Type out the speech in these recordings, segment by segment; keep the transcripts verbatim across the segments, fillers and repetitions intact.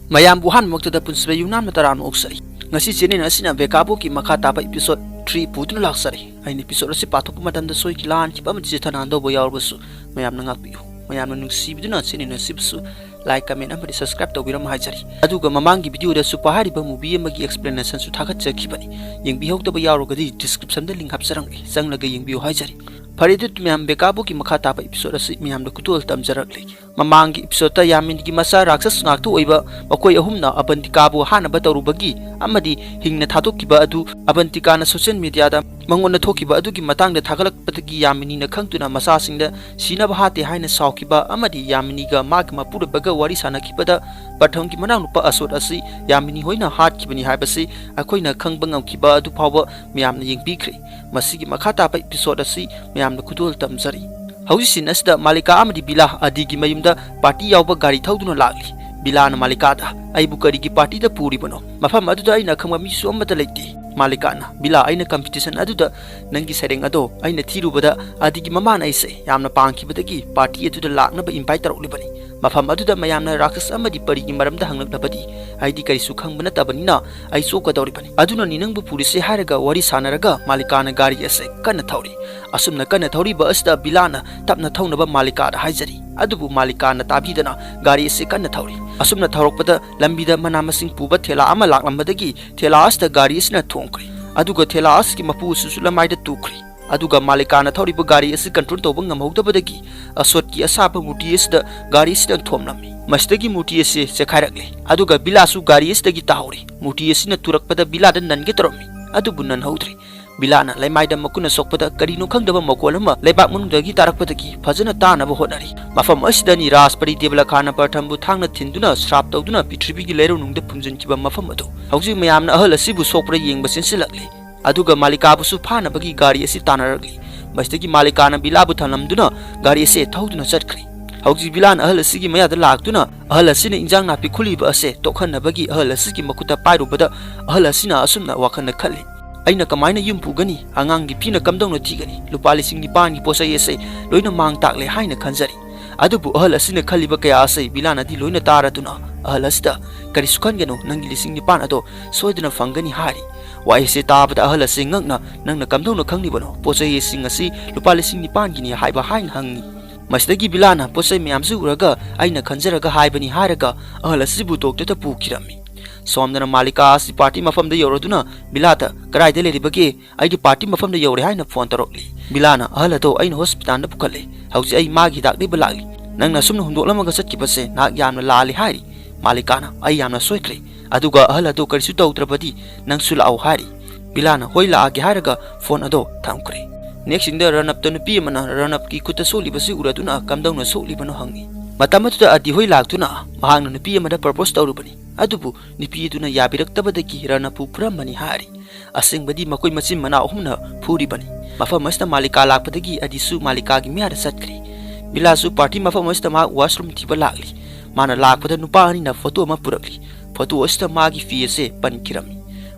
ꯃꯌꯥꯝꯕꯨ ꯑꯍꯥꯟꯕꯃꯛꯇꯗ ꯄꯨꯟꯁꯤꯕ ꯌꯨꯝꯅꯥꯝꯅ ꯇꯔꯥꯝꯅ ꯑꯣꯛꯆꯔꯤ꯫ ꯉꯁꯤ channel ꯑꯁꯤꯅ ꯕꯦꯀꯥꯕꯣꯛꯀꯤ ꯃꯈꯥ ꯇꯥꯕ episode three ꯄꯨꯗꯨꯅ ꯂꯥꯛꯆꯔꯤ꯫ ꯑꯩꯅ episode ꯑꯁꯤ ꯄꯥꯊꯣꯛꯄ ꯃꯇꯝꯗ ꯁꯣꯏꯈꯤ ꯂꯥꯟꯈꯤꯕ ꯑꯃꯗꯤ ꯆꯤꯊꯅꯥꯟꯗꯧꯕ ꯌꯥꯎꯔꯕꯁꯨ ꯃꯌꯥꯝꯅ ꯉꯥꯛꯄꯤꯌꯨ꯫ ꯃꯌꯥꯝꯅ ꯅꯨꯡꯁꯤꯕꯤꯗꯨꯅ channel ꯑꯁꯤꯕꯨꯁꯨ like, comment ꯑꯃꯗꯤ subscribe ꯇꯧꯕꯤꯔꯝꯃꯨ ꯍꯥꯏꯖꯔꯤ꯫ ꯑꯗꯨꯒ ꯃꯃꯥꯡꯒꯤ video ꯗꯁꯨ ꯄꯍꯥꯔꯤꯕ movie ꯑꯃꯒꯤ explanation ꯁꯨ ꯊꯥꯒꯠꯆꯈꯤꯕꯅꯤ꯫ ꯌꯦꯡꯕꯤꯍꯧꯗꯕ ꯌꯥꯎꯔꯒꯗꯤ description ꯗ link ꯍꯥꯞꯆꯔꯝꯒꯦ, ꯆꯪꯂꯒ ꯌꯦꯡꯕꯤꯌꯨ ꯍꯥꯏꯖꯔꯤ꯫ ꯐꯔꯦ, ꯑꯗꯨꯗꯤ ꯃꯌꯥꯝ, ꯕꯦꯀꯥꯕꯣꯛꯀꯤ ꯃꯈꯥ ꯇꯥꯕ episode ꯑꯁꯤ ꯃꯌꯥꯝꯗ ꯈꯨꯗꯣꯜ ꯇꯝꯖꯔꯛꯂꯒꯦ꯫ ꯃꯃꯥꯡꯒꯤ episode ꯇ ꯌꯥꯃꯤꯅꯤꯒꯤ ꯃꯆꯥ ꯔꯥꯛꯁꯁ ꯉꯥꯛꯇ ꯑꯣꯏꯕ ꯃꯈꯣꯏ ꯑꯍꯨꯝꯅ ꯑꯕꯟꯇꯤꯀꯥꯕꯨ ꯍꯥꯠꯅꯕ ꯇꯧꯔꯨꯕꯒꯤ ꯑꯃꯗꯤ ꯍꯤꯡꯅ ꯊꯥꯗꯣꯛꯈꯤꯕ ꯑꯗꯨ ꯑꯕꯟꯇꯤꯀꯥꯅ social media ꯗ ꯃꯉꯣꯟꯗ ꯊꯣꯛꯈꯤꯕ ꯑꯗꯨꯒꯤ ꯃꯇꯥꯡꯗ ꯊꯥꯒꯠꯂꯛꯄꯗꯒꯤ ꯌꯥꯃꯤꯅꯤꯅ ꯈꯪꯗꯨꯅ ꯃꯆꯥꯁꯤꯡꯗ ꯁꯤꯅꯕ ꯍꯥꯠꯇꯦ ꯍꯥꯏꯅ ꯁꯥꯎꯈꯤꯕ ꯑꯃꯗꯤ ꯌꯥꯃꯤꯅꯤꯒ ꯃꯥꯒꯤ ꯃꯄꯨꯔꯣꯏꯕꯒ ꯋꯥꯔꯤ ꯁꯥꯅꯈꯤꯕꯗ ꯄ꯭ꯔꯊꯝꯒꯤ ꯃꯅꯥꯎꯅꯨꯄꯥ ꯑꯁꯣꯠ ꯑꯁꯤ ꯌꯥꯃꯤꯅꯤ ꯍꯣꯏꯅ ꯍꯥꯠꯈꯤꯕꯅꯤ ꯍꯥꯏꯕꯁꯤ ꯑꯩꯈꯣꯏꯅ ꯈꯪꯕ ꯉꯝꯈꯤꯕ ꯑꯗꯨ ꯐꯥꯎꯕ ꯃꯌꯥꯝꯅ ꯌꯦꯡꯕꯤꯈ꯭ꯔꯦ꯫ ꯃꯁꯤꯒꯤ ꯃꯈꯥ ꯇꯥꯕ episode ꯑꯁꯤ ꯃꯌꯥꯝꯅ ꯈꯨꯗꯣꯜ ꯇꯝꯖꯔꯤ꯫ ꯍꯧꯖꯤꯛ scene ꯑꯁꯤꯗ ꯃꯥꯂꯤꯀꯥ ꯑꯃꯗꯤ ꯕꯤꯂꯥ ꯑꯗꯤꯒꯤ ꯃꯌꯨꯝꯗ party ꯌꯥꯎꯕ ꯒꯥꯔꯤ ꯊꯧꯗꯨꯅ ꯂꯥꯛꯂꯤ꯫ ꯕꯤꯂꯥꯅ ꯃꯥꯂꯤꯀꯥꯗ, "ꯑꯩꯕꯨ ꯀꯔꯤꯒꯤ party ꯗ ꯄꯨꯔꯤꯕꯅꯣ? ꯃꯐꯝ ꯑꯗꯨꯗ ꯑꯩꯅ ꯈꯪꯕ ꯃꯤꯁꯨ ꯑꯃꯠꯇ ꯂꯩꯇꯦ꯫" ꯃꯥꯂꯤꯀꯥꯅ, "ꯕꯤꯂꯥ, ꯑꯩꯅ competition ꯑꯗꯨꯗ ꯅꯪꯒꯤ ꯁꯩꯔꯦꯡ ꯑꯗꯣ ꯑꯩꯅ ꯊꯤꯔꯨꯕꯗ ꯑꯗꯤꯒꯤ ꯃꯃꯥꯅ ꯑꯩꯁꯦ ꯌꯥꯝꯅ ꯄꯥꯝꯈꯤꯕꯗꯒꯤ party ꯑꯗꯨꯗ ꯂꯥꯛꯅꯕ invite ꯇꯧꯔꯛꯂꯤꯕꯅꯤ꯫ ꯃꯐꯝ ꯑꯗꯨꯗ ꯃꯌꯥꯝꯅ ꯔꯥꯀꯁ ꯑꯃꯗꯤ ꯄꯔꯤꯒꯤ ꯃꯔꯝꯗ ꯍꯪꯂꯛꯂꯕꯗꯤ ꯑꯩꯗꯤ ꯀꯔꯤꯁꯨ ꯈꯪꯕ ꯅꯠꯇꯕꯅꯤꯅ ꯑꯩ ꯆꯣꯛꯀꯗꯧꯔꯤꯕꯅꯤ꯫ ꯑꯗꯨꯅꯅꯤ ꯅꯪꯕꯨ ꯄꯨꯔꯤꯁꯦ ꯍꯥꯏꯔꯒ ꯋꯥꯔꯤ ꯁꯥꯟꯅꯔꯒ ꯃꯥꯂꯤꯀꯥꯅ ꯒꯥꯔꯤ ꯑꯁꯦ ꯀꯟꯅ ꯊꯧꯔꯤ꯫ ꯑꯁꯨꯝꯅ ꯀꯟꯅ ꯊꯧꯔꯤꯕ ꯑꯁꯤꯗ ꯕꯤꯂꯥꯅ ꯇꯞꯅ ꯊꯧꯅꯕ ꯃꯥꯂꯤꯀꯥꯗ ꯍꯥꯏꯖꯔꯤ꯫ ꯑꯗꯨꯕꯨ ꯃꯥꯂꯤꯀꯥꯅ ꯇꯥꯕꯤꯗꯅ ꯒꯥꯔꯤ ꯑꯁꯤ ꯀꯟꯅ ꯊꯧꯔꯤ꯫ ꯑꯁꯨꯝꯅ ꯊꯧꯔꯛꯄꯗ ꯂꯝꯕꯤꯗ ꯃꯅꯥ ꯃꯁꯤꯡ ꯄꯨꯕ ꯊꯦꯂꯥ ꯑꯃ ꯂꯥꯛꯂꯝꯕꯗꯒꯤ ꯊꯦꯂꯥ ꯑꯁꯤꯗ ꯒꯥꯔꯤ ꯑꯁꯤꯅ ꯊꯣꯝꯈ꯭ꯔꯦ꯫ ꯑꯗꯨꯒ ꯊꯦꯂꯥ ꯑꯁꯤꯒꯤ ꯃꯄꯨ ꯑꯁꯤꯁꯨ ꯂꯃꯥꯏꯗ ꯇꯨꯈ꯭ꯔꯦ꯫ ꯑꯗꯨꯒ ꯃꯥꯂꯤꯀꯥꯅ ꯊꯧꯔꯤꯕ ꯒꯥꯔꯤ ꯑꯁꯤ control ꯇꯧꯕ ꯉꯝꯍꯧꯗꯕꯗꯒꯤ ꯑꯁꯣꯠꯀꯤ ꯑꯁꯥꯕ ꯃꯨꯔꯇꯤ ꯑꯁꯤꯗ ꯒꯥꯔꯤ ꯑꯁꯤꯅ ꯊꯣꯝꯂꯝꯃꯤ꯫ ꯃꯁꯤꯗꯒꯤ ꯃꯨꯔꯇꯤ ꯑꯁꯤ ꯆꯦꯈꯥꯏꯔꯛꯂꯦ꯫ ꯑꯗꯨꯒ ꯕꯤꯂꯥꯁꯨ ꯒꯥꯔꯤ ꯑꯁꯤꯗꯒꯤ ꯇꯥꯍꯧꯔꯦ꯫ ꯃꯨꯔꯇꯤ ꯑꯁꯤꯅ ꯇꯨꯔꯛꯄꯗ ꯕꯤꯂꯥꯗ ꯅꯟꯒꯦ ꯇꯧꯔꯝꯃꯤ, ꯑꯗꯨꯕꯨ ꯅꯟꯍꯧꯗ꯭ꯔꯦ꯫ ꯕꯤꯂꯥꯅ ꯂꯩꯃꯥꯏꯗ ꯃꯈꯨꯠꯅ ꯁꯣꯛꯄꯗ ꯀꯔꯤꯅꯣ ꯈꯪꯗꯕ ꯃꯈꯣꯜ ꯑꯃ ꯂꯩꯕꯥꯛ ꯃꯅꯨꯡꯗꯒꯤ ꯇꯥꯔꯛꯄꯗꯒꯤ ꯐꯖꯅ ꯇꯥꯅꯕ ꯍꯣꯠꯅꯔꯤ꯫ ꯃꯐꯝ ꯑꯁꯤꯗꯅꯤ ꯔꯥꯖꯄꯔꯤ ꯗꯦꯕꯂꯈꯥꯅ ꯄ꯭ꯔꯊꯝꯕꯨ ꯊꯥꯡꯅ ꯊꯤꯟꯗꯨꯅ ꯁ꯭ꯔꯥꯞ ꯇꯧꯗꯨꯅ ꯄ꯭ꯔꯤꯊꯤꯕꯤꯒꯤ ꯂꯩꯔꯧꯅꯨꯡꯗ ꯐꯨꯝꯖꯤꯟꯈꯤꯕ ꯃꯐꯝ ꯑꯗꯨ꯫ ꯍꯧꯖꯤꯛ ꯃꯌꯥꯝꯅ ꯑꯍꯜ ꯑꯁꯤꯕꯨ ꯁꯣꯛꯄ꯭ꯔꯥ ꯌꯦꯡꯕ ꯆꯦꯟꯁꯤꯜꯂꯛꯂꯤ꯫ ꯑꯗꯨꯒ ꯃꯥꯂꯤꯀꯥꯕꯨꯁꯨ ꯐꯥꯅꯕꯒꯤ ꯒꯥꯔꯤ ꯑꯁꯤ ꯇꯥꯟꯅꯔꯛꯂꯤ꯫ ꯃꯁꯤꯗꯒꯤ ꯃꯥꯂꯤꯀꯥꯅ ꯕꯤꯂꯥꯕꯨ ꯊꯝꯂꯝꯗꯨꯅ ꯒꯥꯔꯤ ꯑꯁꯤ ꯊꯧꯗꯨꯅ ꯆꯠꯈ꯭ꯔꯦ꯫ ꯍꯧꯖꯤꯛ ꯕꯤꯂꯥꯅ ꯑꯍꯜ ꯑꯁꯤꯒꯤ ꯃꯌꯥꯗ ꯂꯥꯛꯇꯨꯅ ꯑꯍꯜ ꯑꯁꯤꯅ ꯏꯟꯖꯥꯡ ꯅꯥꯄꯤ ꯈꯨꯜꯂꯤꯕ ꯑꯁꯦ ꯇꯣꯛꯍꯟꯅꯕꯒꯤ ꯑꯍꯜ ꯑꯁꯤꯒꯤ ꯃꯈꯨꯠꯇ ꯄꯥꯏꯔꯨꯕꯗ ꯑꯍꯜ ꯑꯁꯤꯅ ꯑꯁꯨꯝꯅ ꯋꯥꯈꯜꯗ ꯈꯜꯂꯤ, "ꯑꯩꯅ ꯀꯃꯥꯏꯅ ꯌꯨꯝ ꯄꯨꯒꯅꯤ? ꯑꯉꯥꯡꯒꯤ ꯐꯤꯅ ꯀꯝꯗꯧꯅ ꯊꯤꯒꯅꯤ? ꯂꯨꯄꯥ ꯂꯤꯁꯤꯡ ꯅꯤꯄꯥꯟꯒꯤ ꯄꯣꯠꯆꯩ ꯑꯁꯦ ꯂꯣꯏꯅ ꯃꯥꯡ ꯇꯥꯛꯂꯦ" ꯍꯥꯏꯅ ꯈꯟꯖꯔꯤ꯫ ꯑꯗꯨꯕꯨ ꯑꯍꯜ ꯑꯁꯤꯅ ꯈꯜꯂꯤꯕ ꯀꯌꯥ ꯑꯁꯤ ꯕꯤꯂꯥꯅꯗꯤ ꯂꯣꯏꯅ ꯇꯥꯔꯗꯨꯅ ꯑꯍꯜ ꯑꯁꯤꯗ, "ꯀꯔꯤꯁꯨ ꯈꯟꯒꯅꯨ, ꯅꯪꯒꯤ ꯂꯤꯁꯤꯡ ꯅꯤꯄꯥꯟ ꯑꯗꯣ ꯁꯣꯏꯗꯅ ꯐꯪꯒꯅꯤ" ꯍꯥꯏꯔꯤ꯫ ꯋꯥꯍꯩꯁꯦ ꯇꯥꯕꯗ ꯑꯍꯜ ꯑꯁꯤ ꯉꯛꯅ, "ꯅꯪꯅ ꯀꯝꯗꯧꯅ ꯈꯪꯂꯤꯕꯅꯣ? ꯄꯣꯠ ꯆꯩꯁꯤꯡ ꯑꯁꯤ ꯂꯨꯄꯥ ꯂꯤꯁꯤꯡ ꯅꯤꯄꯥꯟꯒꯤꯅꯤ" ꯍꯥꯏꯕ ꯍꯥꯏꯅ ꯍꯪꯉꯤ꯫ ꯃꯁꯤꯗꯒꯤ ꯕꯤꯂꯥꯅ, "ꯄꯣꯠ ꯆꯩ ꯃꯌꯥꯝꯁꯤ ꯎꯔꯒ ꯑꯩꯅ ꯈꯟꯖꯔꯒ ꯍꯥꯏꯕꯅꯤ" ꯍꯥꯏꯔꯒ ꯑꯍꯜ ꯑꯁꯤꯕꯨ ꯗꯣꯛꯇꯔꯗ ꯄꯨꯈꯤꯔꯝꯃꯤ꯫ ꯁꯣꯝꯗꯅ ꯃꯥꯂꯤꯀꯥ ꯑꯁꯤ ꯄꯥꯔꯇꯤ ꯃꯐꯝꯗ ꯌꯧꯔꯗꯨꯅ ꯕꯤꯂꯥꯗ, "ꯀꯗꯥꯏꯗ ꯂꯩꯔꯤꯕꯒꯦ? ꯑꯩꯒꯤ ꯄꯥꯔꯇꯤ ꯃꯐꯝꯗ ꯌꯧꯔꯦ" ꯍꯥꯏꯅ ꯐꯣꯟ ꯇꯧꯔꯛꯂꯤ꯫ ꯕꯤꯂꯥꯅ, "ꯑꯍꯜ ꯑꯗꯣ ꯑꯩꯅ ꯍꯣꯁꯄꯤꯇꯥꯜꯗ ꯄꯨꯈꯠꯂꯦ꯫ ꯍꯧꯖꯤꯛ ꯑꯩ ꯃꯥꯒꯤ ꯍꯤꯗꯥꯛ ꯂꯩꯕ ꯂꯥꯛꯂꯤ꯫ ꯅꯪꯅ ꯑꯁꯨꯝꯅ ꯍꯨꯟꯗꯣꯛꯂꯝꯃꯒ ꯆꯠꯈꯤꯕꯁꯦ ꯅꯍꯥꯛ ꯌꯥꯝꯅ ꯂꯥꯜꯂꯤ" ꯍꯥꯏꯔꯤ꯫ ꯃꯥꯂꯤꯀꯥꯅ, "ꯑꯩ ꯌꯥꯝꯅ ꯁꯣꯏꯈ꯭ꯔꯦ꯫ ꯑꯗꯨꯒ ꯑꯍꯜ ꯑꯗꯣ ꯀꯔꯤꯁꯨ ꯇꯧꯗ꯭ꯔꯕꯗꯤ ꯅꯪꯁꯨ ꯂꯥꯛꯑꯣ" ꯍꯥꯏꯔꯤ꯫ ꯕꯤꯂꯥꯅ, "ꯍꯣꯏ, ꯂꯥꯛꯑꯒꯦ" ꯍꯥꯏꯔꯒ ꯐꯣꯟ ꯑꯗꯣ ꯊꯝꯈ꯭ꯔꯦ꯫ ꯅꯦꯛꯁ ꯁꯤꯟꯗ ꯔꯅꯞꯇ ꯅꯨꯄꯤ ꯑꯃꯅ ꯔꯅꯞꯀꯤ ꯈꯨꯠꯇ ꯁꯣꯛꯂꯤꯕꯁꯤ ꯎꯔꯗꯨꯅ ꯀꯝꯗꯧꯅ ꯁꯣꯛꯂꯤꯕꯅꯣ ꯍꯪꯉꯤ꯫ ꯃꯇꯝ ꯑꯗꯨꯗ ꯑꯗꯤ ꯍꯣꯏ ꯂꯥꯛꯇꯨꯅ ꯃꯍꯥꯛꯅ ꯅꯨꯄꯤ ꯑꯃꯗ ꯄ꯭ꯔꯄꯣꯁ ꯇꯧꯔꯨꯕꯅꯤ꯫ ꯑꯗꯨꯕꯨ ꯅꯨꯄꯤ ꯑꯗꯨꯅ ꯌꯥꯕꯤꯔꯛꯇꯕꯗꯒꯤ ꯔꯅꯞꯄꯨ ꯐꯨꯔꯝꯕꯅꯤ ꯍꯥꯏꯔꯤ꯫ ꯑꯁꯦꯡꯕꯗꯤ ꯃꯈꯣꯏ ꯃꯆꯤꯟ ꯃꯅꯥꯎ ꯑꯍꯨꯝꯅ ꯐꯨꯔꯤꯕꯅꯤ꯫ ꯃꯐꯝ ꯑꯁꯤꯗ ꯃꯥꯂꯤꯀꯥ ꯂꯥꯛꯄꯗꯒꯤ ꯑꯗꯤꯁꯨ ꯃꯥꯂꯤꯀꯥꯒꯤ ꯃꯌꯥꯗ ꯆꯠꯈ꯭ꯔꯦ꯫ ꯕꯤꯂꯥꯁꯨ ꯄꯥꯔꯇꯤ ꯃꯐꯝ ꯑꯁꯤꯗ ꯃꯍꯥꯛ ꯋꯥꯁꯔꯨꯝ ꯊꯤꯕ ꯂꯥꯛꯂꯤ꯫ ꯃꯥꯅ ꯂꯥꯛꯄꯗ ꯅꯨꯄꯥ ꯑꯅꯤꯅ ꯐꯣꯇꯣ ꯑꯃ ꯄꯨꯔꯛꯂꯤ꯫ ꯐꯣꯇꯣ ꯑꯁꯤꯗ ꯃꯥꯒꯤ ꯐꯤ ꯑꯁꯤ ꯄꯟꯈꯤꯔꯝꯃꯤ꯫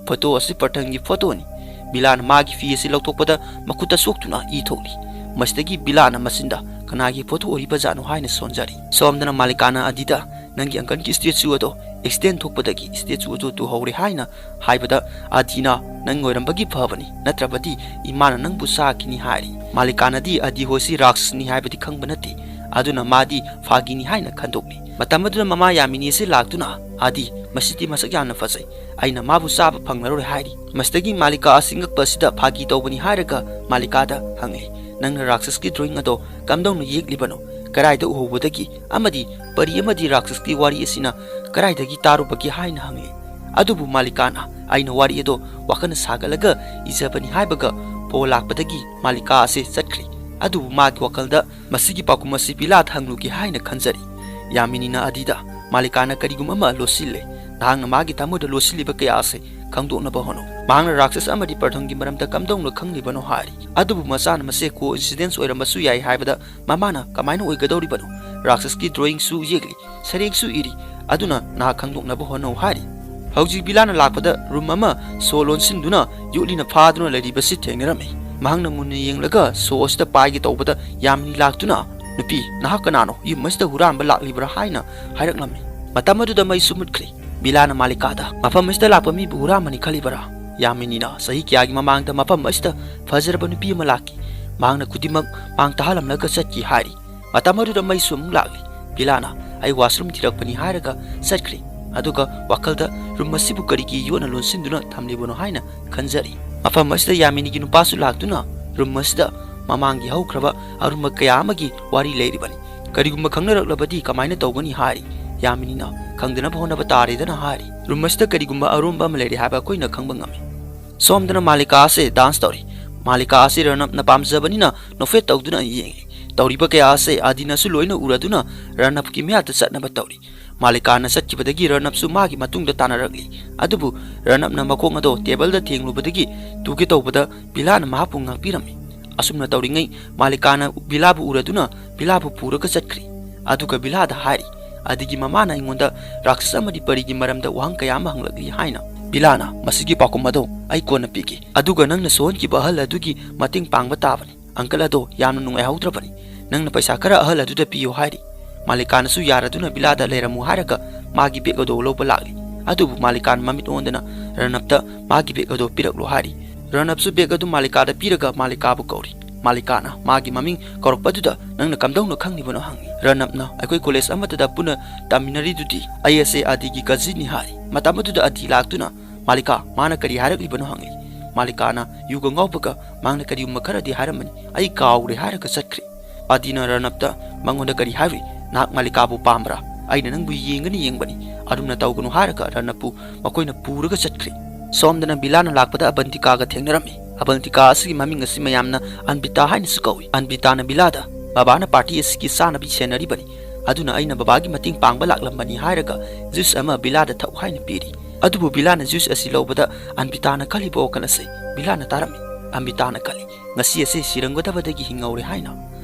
ꯐꯣꯇꯣ ꯑꯁꯤ ꯄ꯭ꯔꯊꯟꯒꯤ ꯐꯣꯇꯣꯅꯤ꯫ ꯕꯤꯂꯥꯅ ꯃꯥꯒꯤ ꯐꯤ ꯑꯁꯤ ꯂꯧꯊꯣꯛꯄꯗ ꯃꯈꯨꯠꯇ ꯁꯣꯛꯇꯨꯅ ꯏ ꯊꯣꯛꯂꯤ꯫ ꯃꯁꯤꯗꯒꯤ ꯕꯤꯂꯥꯅ ꯃꯆꯤꯟꯗ, "ꯀꯅꯥꯒꯤ ꯐꯣꯇꯣ ꯑꯣꯏꯔꯤꯕꯖꯥꯠꯅꯣ?" ꯍꯥꯏꯅ ꯁꯣꯟꯖꯔꯤ꯫ ꯁꯣꯝꯗꯅ ꯃꯥꯂꯤꯀꯥꯅ ꯑꯗꯤꯗ, "ꯅꯪꯒꯤ ꯑꯪꯀꯜꯒꯤ ꯁ꯭ꯇꯦꯆꯨ ꯑꯗꯣ ꯑꯦꯛꯁꯤꯗꯦꯟ ꯊꯣꯛꯄꯗꯒꯤ ꯁ꯭ꯇꯦꯆꯨ ꯑꯗꯨ ꯇꯨꯍꯧꯔꯦ" ꯍꯥꯏꯅ ꯍꯥꯏꯕꯗ, ꯑꯗꯤꯅ, "ꯅꯪ ꯑꯣꯏꯔꯝꯕꯒꯤ ꯐꯕꯅꯤ, ꯅꯠꯇ꯭ꯔꯕꯗꯤ ꯏꯃꯥꯅ ꯅꯪꯕꯨ ꯆꯥꯈꯤꯅꯤ" ꯍꯥꯏꯔꯤ꯫ ꯃꯥꯂꯤꯀꯥꯅꯗꯤ ꯑꯗꯤ ꯍꯣꯏꯁꯤ ꯔꯥꯛꯁꯅꯤ ꯍꯥꯏꯕꯗꯤ ꯈꯪꯕ ꯅꯠꯇꯦ꯫ ꯑꯗꯨꯅ ꯃꯥꯗꯤ ꯐꯥꯒꯤꯅꯤ ꯍꯥꯏꯅ ꯈꯟꯗꯣꯛꯂꯤ꯫ ꯃꯇꯝ ꯑꯗꯨꯗ ꯃꯃꯥ ꯌꯥꯃꯤꯅꯤ ꯑꯁꯤ ꯂꯥꯛꯇꯨꯅ, "ꯑꯗꯤ, ꯃꯁꯤꯗꯤ ꯃꯁꯛ ꯌꯥꯝꯅ ꯐꯖꯩ꯫ ꯑꯩꯅ ꯃꯥꯕꯨ ꯆꯥꯕ ꯐꯪꯂꯔꯣꯏ" ꯍꯥꯏꯔꯤ꯫ ꯃꯁꯤꯗꯒꯤ ꯃꯥꯂꯤꯀꯥ ꯑꯁꯤ ꯉꯛꯄ ꯑꯁꯤꯗ ꯐꯥꯒꯤ ꯇꯧꯕꯅꯤ ꯍꯥꯏꯔꯒ ꯃꯥꯂꯤꯀꯥꯗ ꯍꯪꯂꯤ, "ꯅꯪꯅ ꯔꯥꯛꯁꯁꯀꯤ ꯗ꯭ꯔꯣꯌꯤꯡ ꯑꯗꯣ ꯀꯝꯗꯧꯅ ꯌꯦꯛꯂꯤꯕꯅꯣ? ꯀꯗꯥꯏꯗ ꯎꯍꯧꯕꯗꯒꯤ? ꯑꯃꯗꯤ ꯄꯔꯤ ꯑꯃꯗꯤ ꯔꯥꯛꯁꯁꯀꯤ ꯋꯥꯔꯤ ꯑꯁꯤꯅ ꯀꯗꯥꯏꯗꯒꯤ ꯇꯥꯔꯨꯕꯒꯦ?" ꯍꯥꯏꯅ ꯍꯪꯂꯤ꯫ ꯑꯗꯨꯕꯨ ꯃꯥꯂꯤꯀꯥꯅ, "ꯑꯩꯅ ꯋꯥꯔꯤ ꯑꯗꯣ ꯋꯥꯈꯜꯅ ꯁꯥꯒꯠꯂꯒ ꯏꯖꯕꯅꯤ" ꯍꯥꯏꯕꯒ ꯐꯣꯟ ꯂꯥꯛꯄꯗꯒꯤ ꯃꯥꯂꯤꯀꯥ ꯑꯁꯤ ꯆꯠꯈ꯭ꯔꯤ꯫ ꯑꯗꯨꯕꯨ ꯃꯥꯒꯤ ꯋꯥꯈꯜꯗ, "ꯃꯁꯤꯒꯤ ꯄꯥꯎꯈꯨꯝ ꯑꯁꯤ ꯕꯤꯂꯥꯗ ꯍꯪꯂꯨꯒꯦ" ꯍꯥꯏꯅ ꯈꯟꯖꯔꯤ꯫ ꯌꯥꯃꯤꯅꯤꯅ ꯑꯗꯤꯗ, "ꯃꯥꯂꯤꯀꯥꯅ ꯀꯔꯤꯒꯨꯝꯕ ꯑꯃ ꯂꯣꯠꯁꯤꯜꯂꯦ꯫ ꯅꯍꯥꯛꯅ ꯃꯥꯒꯤ ꯊꯃꯣꯏꯗ ꯂꯣꯠꯁꯤꯜꯂꯤꯕ ꯀꯌꯥ ꯑꯁꯤ ꯈꯪꯗꯣꯛꯅꯕ ꯍꯣꯠꯅꯧ꯫ ꯃꯍꯥꯛꯅ ꯔꯥꯛꯁꯁ ꯑꯃꯗꯤ ꯄ꯭ꯔꯊꯝꯒꯤ ꯃꯔꯝꯗ ꯀꯝꯗꯧꯅ ꯈꯪꯂꯤꯕꯅꯣ?" ꯍꯥꯏꯔꯤ꯫ ꯑꯗꯨꯕꯨ ꯃꯆꯥꯅ ꯃꯁꯦ ꯀꯣ ꯏꯟꯁꯤꯗꯦꯟꯁ ꯑꯣꯏꯔꯝꯕꯁꯨ ꯌꯥꯏ ꯍꯥꯏꯕꯗ ꯃꯃꯥꯅ, "ꯀꯃꯥꯏꯅ ꯑꯣꯏꯒꯗꯧꯔꯤꯕꯅꯣ? ꯔꯥꯛꯁꯁꯀꯤ ꯗ꯭ꯔꯣꯌꯤꯡꯁꯨ ꯌꯦꯛꯂꯤ, ꯁꯩꯔꯦꯡꯁꯨ ꯏꯔꯤ, ꯑꯗꯨꯅ ꯅꯍꯥꯛ ꯈꯪꯗꯣꯛꯅꯕ ꯍꯣꯠꯅꯧ" ꯍꯥꯏꯔꯤ꯫ ꯍꯧꯖꯤꯛ ꯕꯤꯂꯥꯅ ꯂꯥꯛꯄꯗ ꯔꯨꯝ ꯑꯃ ꯁꯣ ꯂꯣꯟꯁꯤꯟꯗꯨꯅ ꯌꯣꯠꯂꯤꯅ ꯐꯥꯗꯨꯅ ꯂꯩꯔꯤꯕꯁꯤ ꯊꯦꯡꯅꯔꯝꯃꯤ꯫ ꯃꯍꯥꯛꯅ ꯃꯨꯟꯅ ꯌꯦꯡꯂꯒ ꯁꯣ ꯑꯁꯤꯗ ꯄꯥꯏꯒꯦ ꯇꯧꯕꯗ ꯌꯥꯃꯤꯅꯤ ꯂꯥꯛꯇꯨꯅ "ꯅꯨꯄꯤ, ꯅꯍꯥꯛ ꯀꯅꯥꯅꯣ? ꯌꯨꯝ ꯑꯁꯤꯗ ꯍꯨꯔꯥꯟꯕ ꯂꯥꯛꯂꯤꯕ꯭ꯔꯥ?" ꯍꯥꯏꯅ ꯍꯥꯏꯔꯛꯂꯝꯃꯤ꯫ ꯃꯇꯝ ꯑꯗꯨꯗ ꯃꯩꯁꯨ ꯃꯨꯠꯈ꯭ꯔꯦ꯫ ꯕꯤꯂꯥꯅ ꯃꯥꯂꯤꯀꯥꯗ, "ꯃꯐꯝ ꯑꯁꯤꯗ ꯂꯥꯛꯄ ꯃꯤꯕꯨ ꯍꯨꯔꯥꯟꯕꯅꯤ ꯈꯜꯂꯤꯕꯔꯥ? ꯌꯥꯃꯤꯅꯤꯅ ꯆꯍꯤ ꯀꯌꯥꯒꯤ ꯃꯃꯥꯡꯗ ꯃꯐꯝ ꯑꯁꯤꯗ ꯐꯖꯔꯕ ꯅꯨꯄꯤ ꯑꯃ ꯂꯥꯛꯈꯤ꯫ ꯃꯍꯥꯛꯅ ꯈꯨꯗꯤꯡꯃꯛ ꯃꯥꯡ ꯇꯥꯍꯜꯂꯝꯂꯒ ꯆꯠꯈꯤ" ꯍꯥꯏꯔꯤ꯫ ꯃꯇꯝ ꯑꯗꯨꯗ ꯃꯩꯁꯨ ꯑꯃꯨꯛ ꯂꯥꯛꯂꯤ꯫ ꯕꯤꯂꯥꯅ, "ꯑꯩ ꯋꯥꯁꯔꯨꯝ ꯊꯤꯔꯛꯄꯅꯤ" ꯍꯥꯏꯔꯒ ꯆꯠꯈ꯭ꯔꯦ꯫ ꯑꯗꯨꯒ ꯋꯥꯈꯜꯗ ꯔꯨꯝ ꯑꯁꯤꯕꯨ ꯀꯔꯤꯒꯤ ꯌꯣꯠꯅ ꯂꯣꯟꯁꯤꯟꯗꯨꯅ ꯊꯝꯂꯤꯕꯅꯣ ꯍꯥꯏꯅ ꯈꯟꯖꯔꯤ꯫ ꯃꯐꯝ ꯑꯁꯤꯗ ꯌꯥꯃꯤꯅꯤꯒꯤ ꯅꯨꯄꯥꯁꯨ ꯂꯥꯛꯇꯨꯅ ꯔꯨꯝ ꯑꯁꯤꯗ ꯃꯃꯥꯡꯒꯤ ꯍꯧꯈ꯭ꯔꯕ ꯑꯔꯨꯝꯕ ꯀꯌꯥ ꯑꯃꯒꯤ ꯋꯥꯔꯤ ꯂꯩꯔꯤꯕꯅꯤ꯫ "ꯀꯔꯤꯒꯨꯝꯕ ꯈꯪꯅꯔꯛꯂꯕꯗꯤ ꯀꯃꯥꯏꯅ ꯇꯧꯒꯅꯤ?" ꯍꯥꯏꯔꯤ꯫ ꯌꯥꯃꯤꯅꯤꯅ, "ꯈꯪꯗꯅꯕ ꯍꯣꯠꯅꯕ ꯇꯥꯔꯦꯗꯅ" ꯍꯥꯏꯔꯤ꯫ ꯔꯨꯝ ꯑꯁꯤꯗ ꯀꯔꯤꯒꯨꯝꯕ ꯑꯔꯣꯟꯕ ꯑꯃ ꯂꯩꯔꯦ ꯍꯥꯏꯕ ꯑꯩꯈꯣꯏꯅ ꯈꯪꯕ ꯉꯝꯃꯤ꯫ ꯁꯣꯝꯗꯅ ꯃꯥꯂꯤꯀꯥ ꯑꯁꯤ ꯗꯥꯟꯁ ꯇꯧꯔꯤ꯫ ꯃꯥꯂꯤꯀꯥ ꯑꯁꯤ ꯔꯅꯞꯅ ꯄꯥꯝꯖꯕꯅꯤꯅ ꯅꯣꯛꯐꯦꯠ ꯇꯧꯗꯨꯅ ꯌꯦꯡꯂꯤ꯫ ꯇꯧꯔꯤꯕ ꯀꯌꯥ ꯑꯁꯤ ꯑꯥꯗꯤꯅꯁꯨ ꯂꯣꯏꯅ ꯎꯔꯗꯨꯅ ꯔꯅꯞꯀꯤ ꯃꯌꯥꯗ ꯆꯠꯅꯕ ꯇꯧꯔꯤ꯫ ꯃꯥꯂꯤꯀꯥꯅ ꯆꯠꯈꯤꯕꯗꯒꯤ ꯔꯅꯞꯁꯨ ꯃꯥꯒꯤ ꯃꯇꯨꯡꯗ ꯇꯥꯟꯅꯔꯛꯂꯤ꯫ ꯑꯗꯨꯕꯨ ꯔꯅꯞꯅ ꯃꯈꯣꯡ ꯑꯗꯣ ꯇꯦꯕꯜꯗ ꯊꯦꯡꯂꯨꯕꯗꯒꯤ ꯇꯨꯒꯦ ꯇꯧꯕꯗ ꯕꯤꯂꯥꯅ ꯃꯍꯥꯛꯄꯨ ꯉꯥꯛꯄꯤꯔꯝꯃꯤ꯫ ꯑꯁꯨꯝꯅ ꯇꯧꯔꯤꯉꯩ ꯃꯥꯂꯤꯀꯥꯅ ꯕꯤꯂꯥꯕꯨ ꯎꯔꯗꯨꯅ ꯕꯤꯂꯥꯕꯨ ꯄꯨꯔꯒ ꯆꯠꯈ꯭ꯔꯤ꯫ ꯑꯗꯨꯒ ꯕꯤꯂꯥꯗ ꯍꯥꯏꯔꯤ, "ꯑꯗꯤꯒꯤ ꯃꯃꯥꯅ ꯑꯩꯉꯣꯟꯗ ꯔꯥꯛꯁꯁ ꯑꯃꯗꯤ ꯄꯔꯤꯒꯤ ꯃꯔꯝꯗ ꯋꯥꯍꯪ ꯀꯌꯥ ꯑꯃ ꯍꯪꯂꯛꯂꯤ" ꯍꯥꯏꯅ꯫ ꯕꯤꯂꯥꯅ, "ꯃꯁꯤꯒꯤ ꯄꯥꯎꯈꯨꯝ ꯑꯗꯣ ꯑꯩ ꯀꯣꯟꯅ ꯄꯤꯒꯦ, ꯑꯗꯨꯒ ꯅꯪꯅ ꯁꯣꯛꯍꯟꯈꯤꯕ ꯑꯍꯜ ꯑꯗꯨꯒꯤ ꯃꯇꯦꯡ ꯄꯥꯡꯕ ꯇꯥꯕꯅꯤ꯫ ꯑꯪꯀꯜ ꯑꯗꯣ ꯌꯥꯝꯅ ꯅꯨꯡꯉꯥꯏꯍꯧꯗ꯭ꯔꯕꯅꯤ꯫ ꯅꯪꯅ ꯄꯩꯁꯥ ꯈꯔ ꯑꯍꯜ ꯑꯗꯨꯗ ꯄꯤꯌꯨ" ꯍꯥꯏꯔꯤ꯫ ꯃꯥꯂꯤꯀꯥꯅꯁꯨ ꯌꯥꯔꯗꯨꯅ ꯕꯤꯂꯥꯗ "ꯂꯩꯔꯝꯃꯨ" ꯍꯥꯏꯔꯒ ꯃꯥꯒꯤ ꯕꯦꯒ ꯑꯗꯨ ꯂꯧꯕ ꯂꯥꯛꯂꯤ꯫ ꯑꯗꯨꯕꯨ ꯃꯥꯂꯤꯀꯥꯅ ꯃꯃꯤꯠ ꯑꯣꯟꯗꯅ ꯔꯅꯞꯇ ꯃꯥꯒꯤ ꯕꯦꯒ ꯑꯗꯨ ꯄꯤꯔꯛꯂꯣ ꯍꯥꯏꯔꯤ꯫ ꯔꯅꯞꯁꯨ ꯕꯦꯒ ꯑꯗꯨ ꯃꯥꯂꯤꯀꯥꯗ ꯄꯤꯔꯒ ꯃꯥꯂꯤꯀꯥꯕꯨ ꯀꯧꯔꯤ꯫ ꯃꯥꯂꯤꯀꯥꯅ ꯃꯥꯒꯤ ꯃꯃꯤꯡ ꯀꯧꯔꯛꯄꯗꯨꯗ "ꯅꯪꯅ ꯀꯝꯗꯧꯅ ꯈꯪꯂꯤꯕꯅꯣ?" ꯍꯪꯉꯤ꯫ ꯔꯅꯞꯅ, "ꯑꯩꯈꯣꯏ ꯀꯣꯂꯦꯖ ꯑꯃꯠꯇꯗ ꯄꯨꯟꯅ ꯇꯝꯃꯤꯟꯅꯔꯤꯗꯨꯗꯤ, ꯑꯩ ꯑꯁꯦ ꯑꯥꯗꯤꯒꯤ ꯀꯖꯤꯟꯅꯤ" ꯍꯥꯏꯔꯤ꯫ ꯃꯇꯝ ꯑꯗꯨꯗ ꯑꯥꯗꯤ ꯂꯥꯛꯇꯨꯅ, "ꯃꯥꯂꯤꯀꯥ, ꯃꯥꯅ ꯀꯔꯤ ꯍꯥꯏꯔꯛꯂꯤꯕꯅꯣ?" ꯍꯪꯂꯤ꯫ ꯃꯥꯂꯤꯀꯥꯅ, "ꯌꯨꯒ ꯉꯥꯎꯕꯒ ꯃꯥꯅ ꯀꯔꯤꯒꯨꯝꯕ ꯈꯔꯗꯤ ꯍꯥꯏꯔꯝꯕꯅꯤ, ꯑꯩ ꯀꯥꯎꯔꯦ" ꯍꯥꯏꯔꯒ ꯆꯠꯈ꯭ꯔꯦ꯫ ꯑꯥꯗꯤꯅ ꯔꯅꯞꯇ, "ꯃꯉꯣꯟꯗ ꯀꯔꯤ ꯍꯥꯏꯔꯨꯏ? ꯅꯍꯥꯛ ꯃꯥꯂꯤꯀꯥꯕꯨ ꯄꯥꯝꯕ꯭ꯔꯥ? ꯑꯩꯅ ꯅꯪꯕꯨ ꯌꯦꯡꯒꯅꯤ ꯌꯦꯡꯕꯅꯤ, ꯑꯗꯨꯝꯅ ꯇꯧꯒꯅꯨ" ꯍꯥꯏꯔꯒ ꯔꯅꯞꯄꯨ ꯃꯈꯣꯏꯅ ꯄꯨꯔꯒ ꯆꯠꯈ꯭ꯔꯦ꯫ ꯁꯣꯝꯗꯅ ꯕꯤꯂꯥꯅ ꯂꯥꯛꯄꯗ ꯑꯕꯟꯇꯤꯀꯥꯒ ꯊꯦꯡꯅꯔꯝꯃꯤ꯫ ꯑꯕꯟꯇꯤꯀꯥ ꯑꯁꯤꯒꯤ ꯃꯃꯤꯡ ꯑꯁꯤ ꯃꯌꯥꯝꯅ ꯑꯟꯕꯤꯇꯥ ꯍꯥꯏꯅꯁꯨ ꯀꯧꯏ꯫ ꯑꯟꯕꯤꯇꯥꯅ ꯕꯤꯂꯥꯗ, "ꯕꯕꯥꯅ ꯄꯥꯔꯇꯤ ꯑꯁꯤꯒꯤ ꯆꯥꯅꯕ ꯁꯦꯟꯅꯔꯤꯕꯅꯤ, ꯑꯗꯨꯅ ꯑꯩꯅ ꯕꯕꯥꯒꯤ ꯃꯇꯦꯡ ꯄꯥꯡꯕ ꯂꯥꯛꯂꯝꯕꯅꯤ" ꯍꯥꯏꯔꯒ ꯖꯨꯁ ꯑꯃ ꯕꯤꯂꯥꯗ ꯊꯛꯎ ꯍꯥꯏꯅ ꯄꯤꯔꯤ꯫ ꯑꯗꯨꯕꯨ ꯕꯤꯂꯥꯅ ꯖꯨꯁ ꯑꯁꯤ ꯂꯧꯕꯗ ꯑꯟꯕꯤꯇꯥꯅ ꯈꯜꯂꯤꯕ ꯋꯥꯈꯜ ꯑꯁꯤ ꯕꯤꯂꯥꯅ ꯇꯥꯔꯝꯃꯤ꯫ ꯑꯟꯕꯤꯇꯥꯅ ꯈꯜꯂꯤ, "ꯉꯁꯤ ꯑꯁꯤ ꯁꯤꯔꯝꯒꯗꯕꯗꯒꯤ ꯍꯤꯡꯍꯧꯔꯦ" ꯍꯥꯏꯅ꯫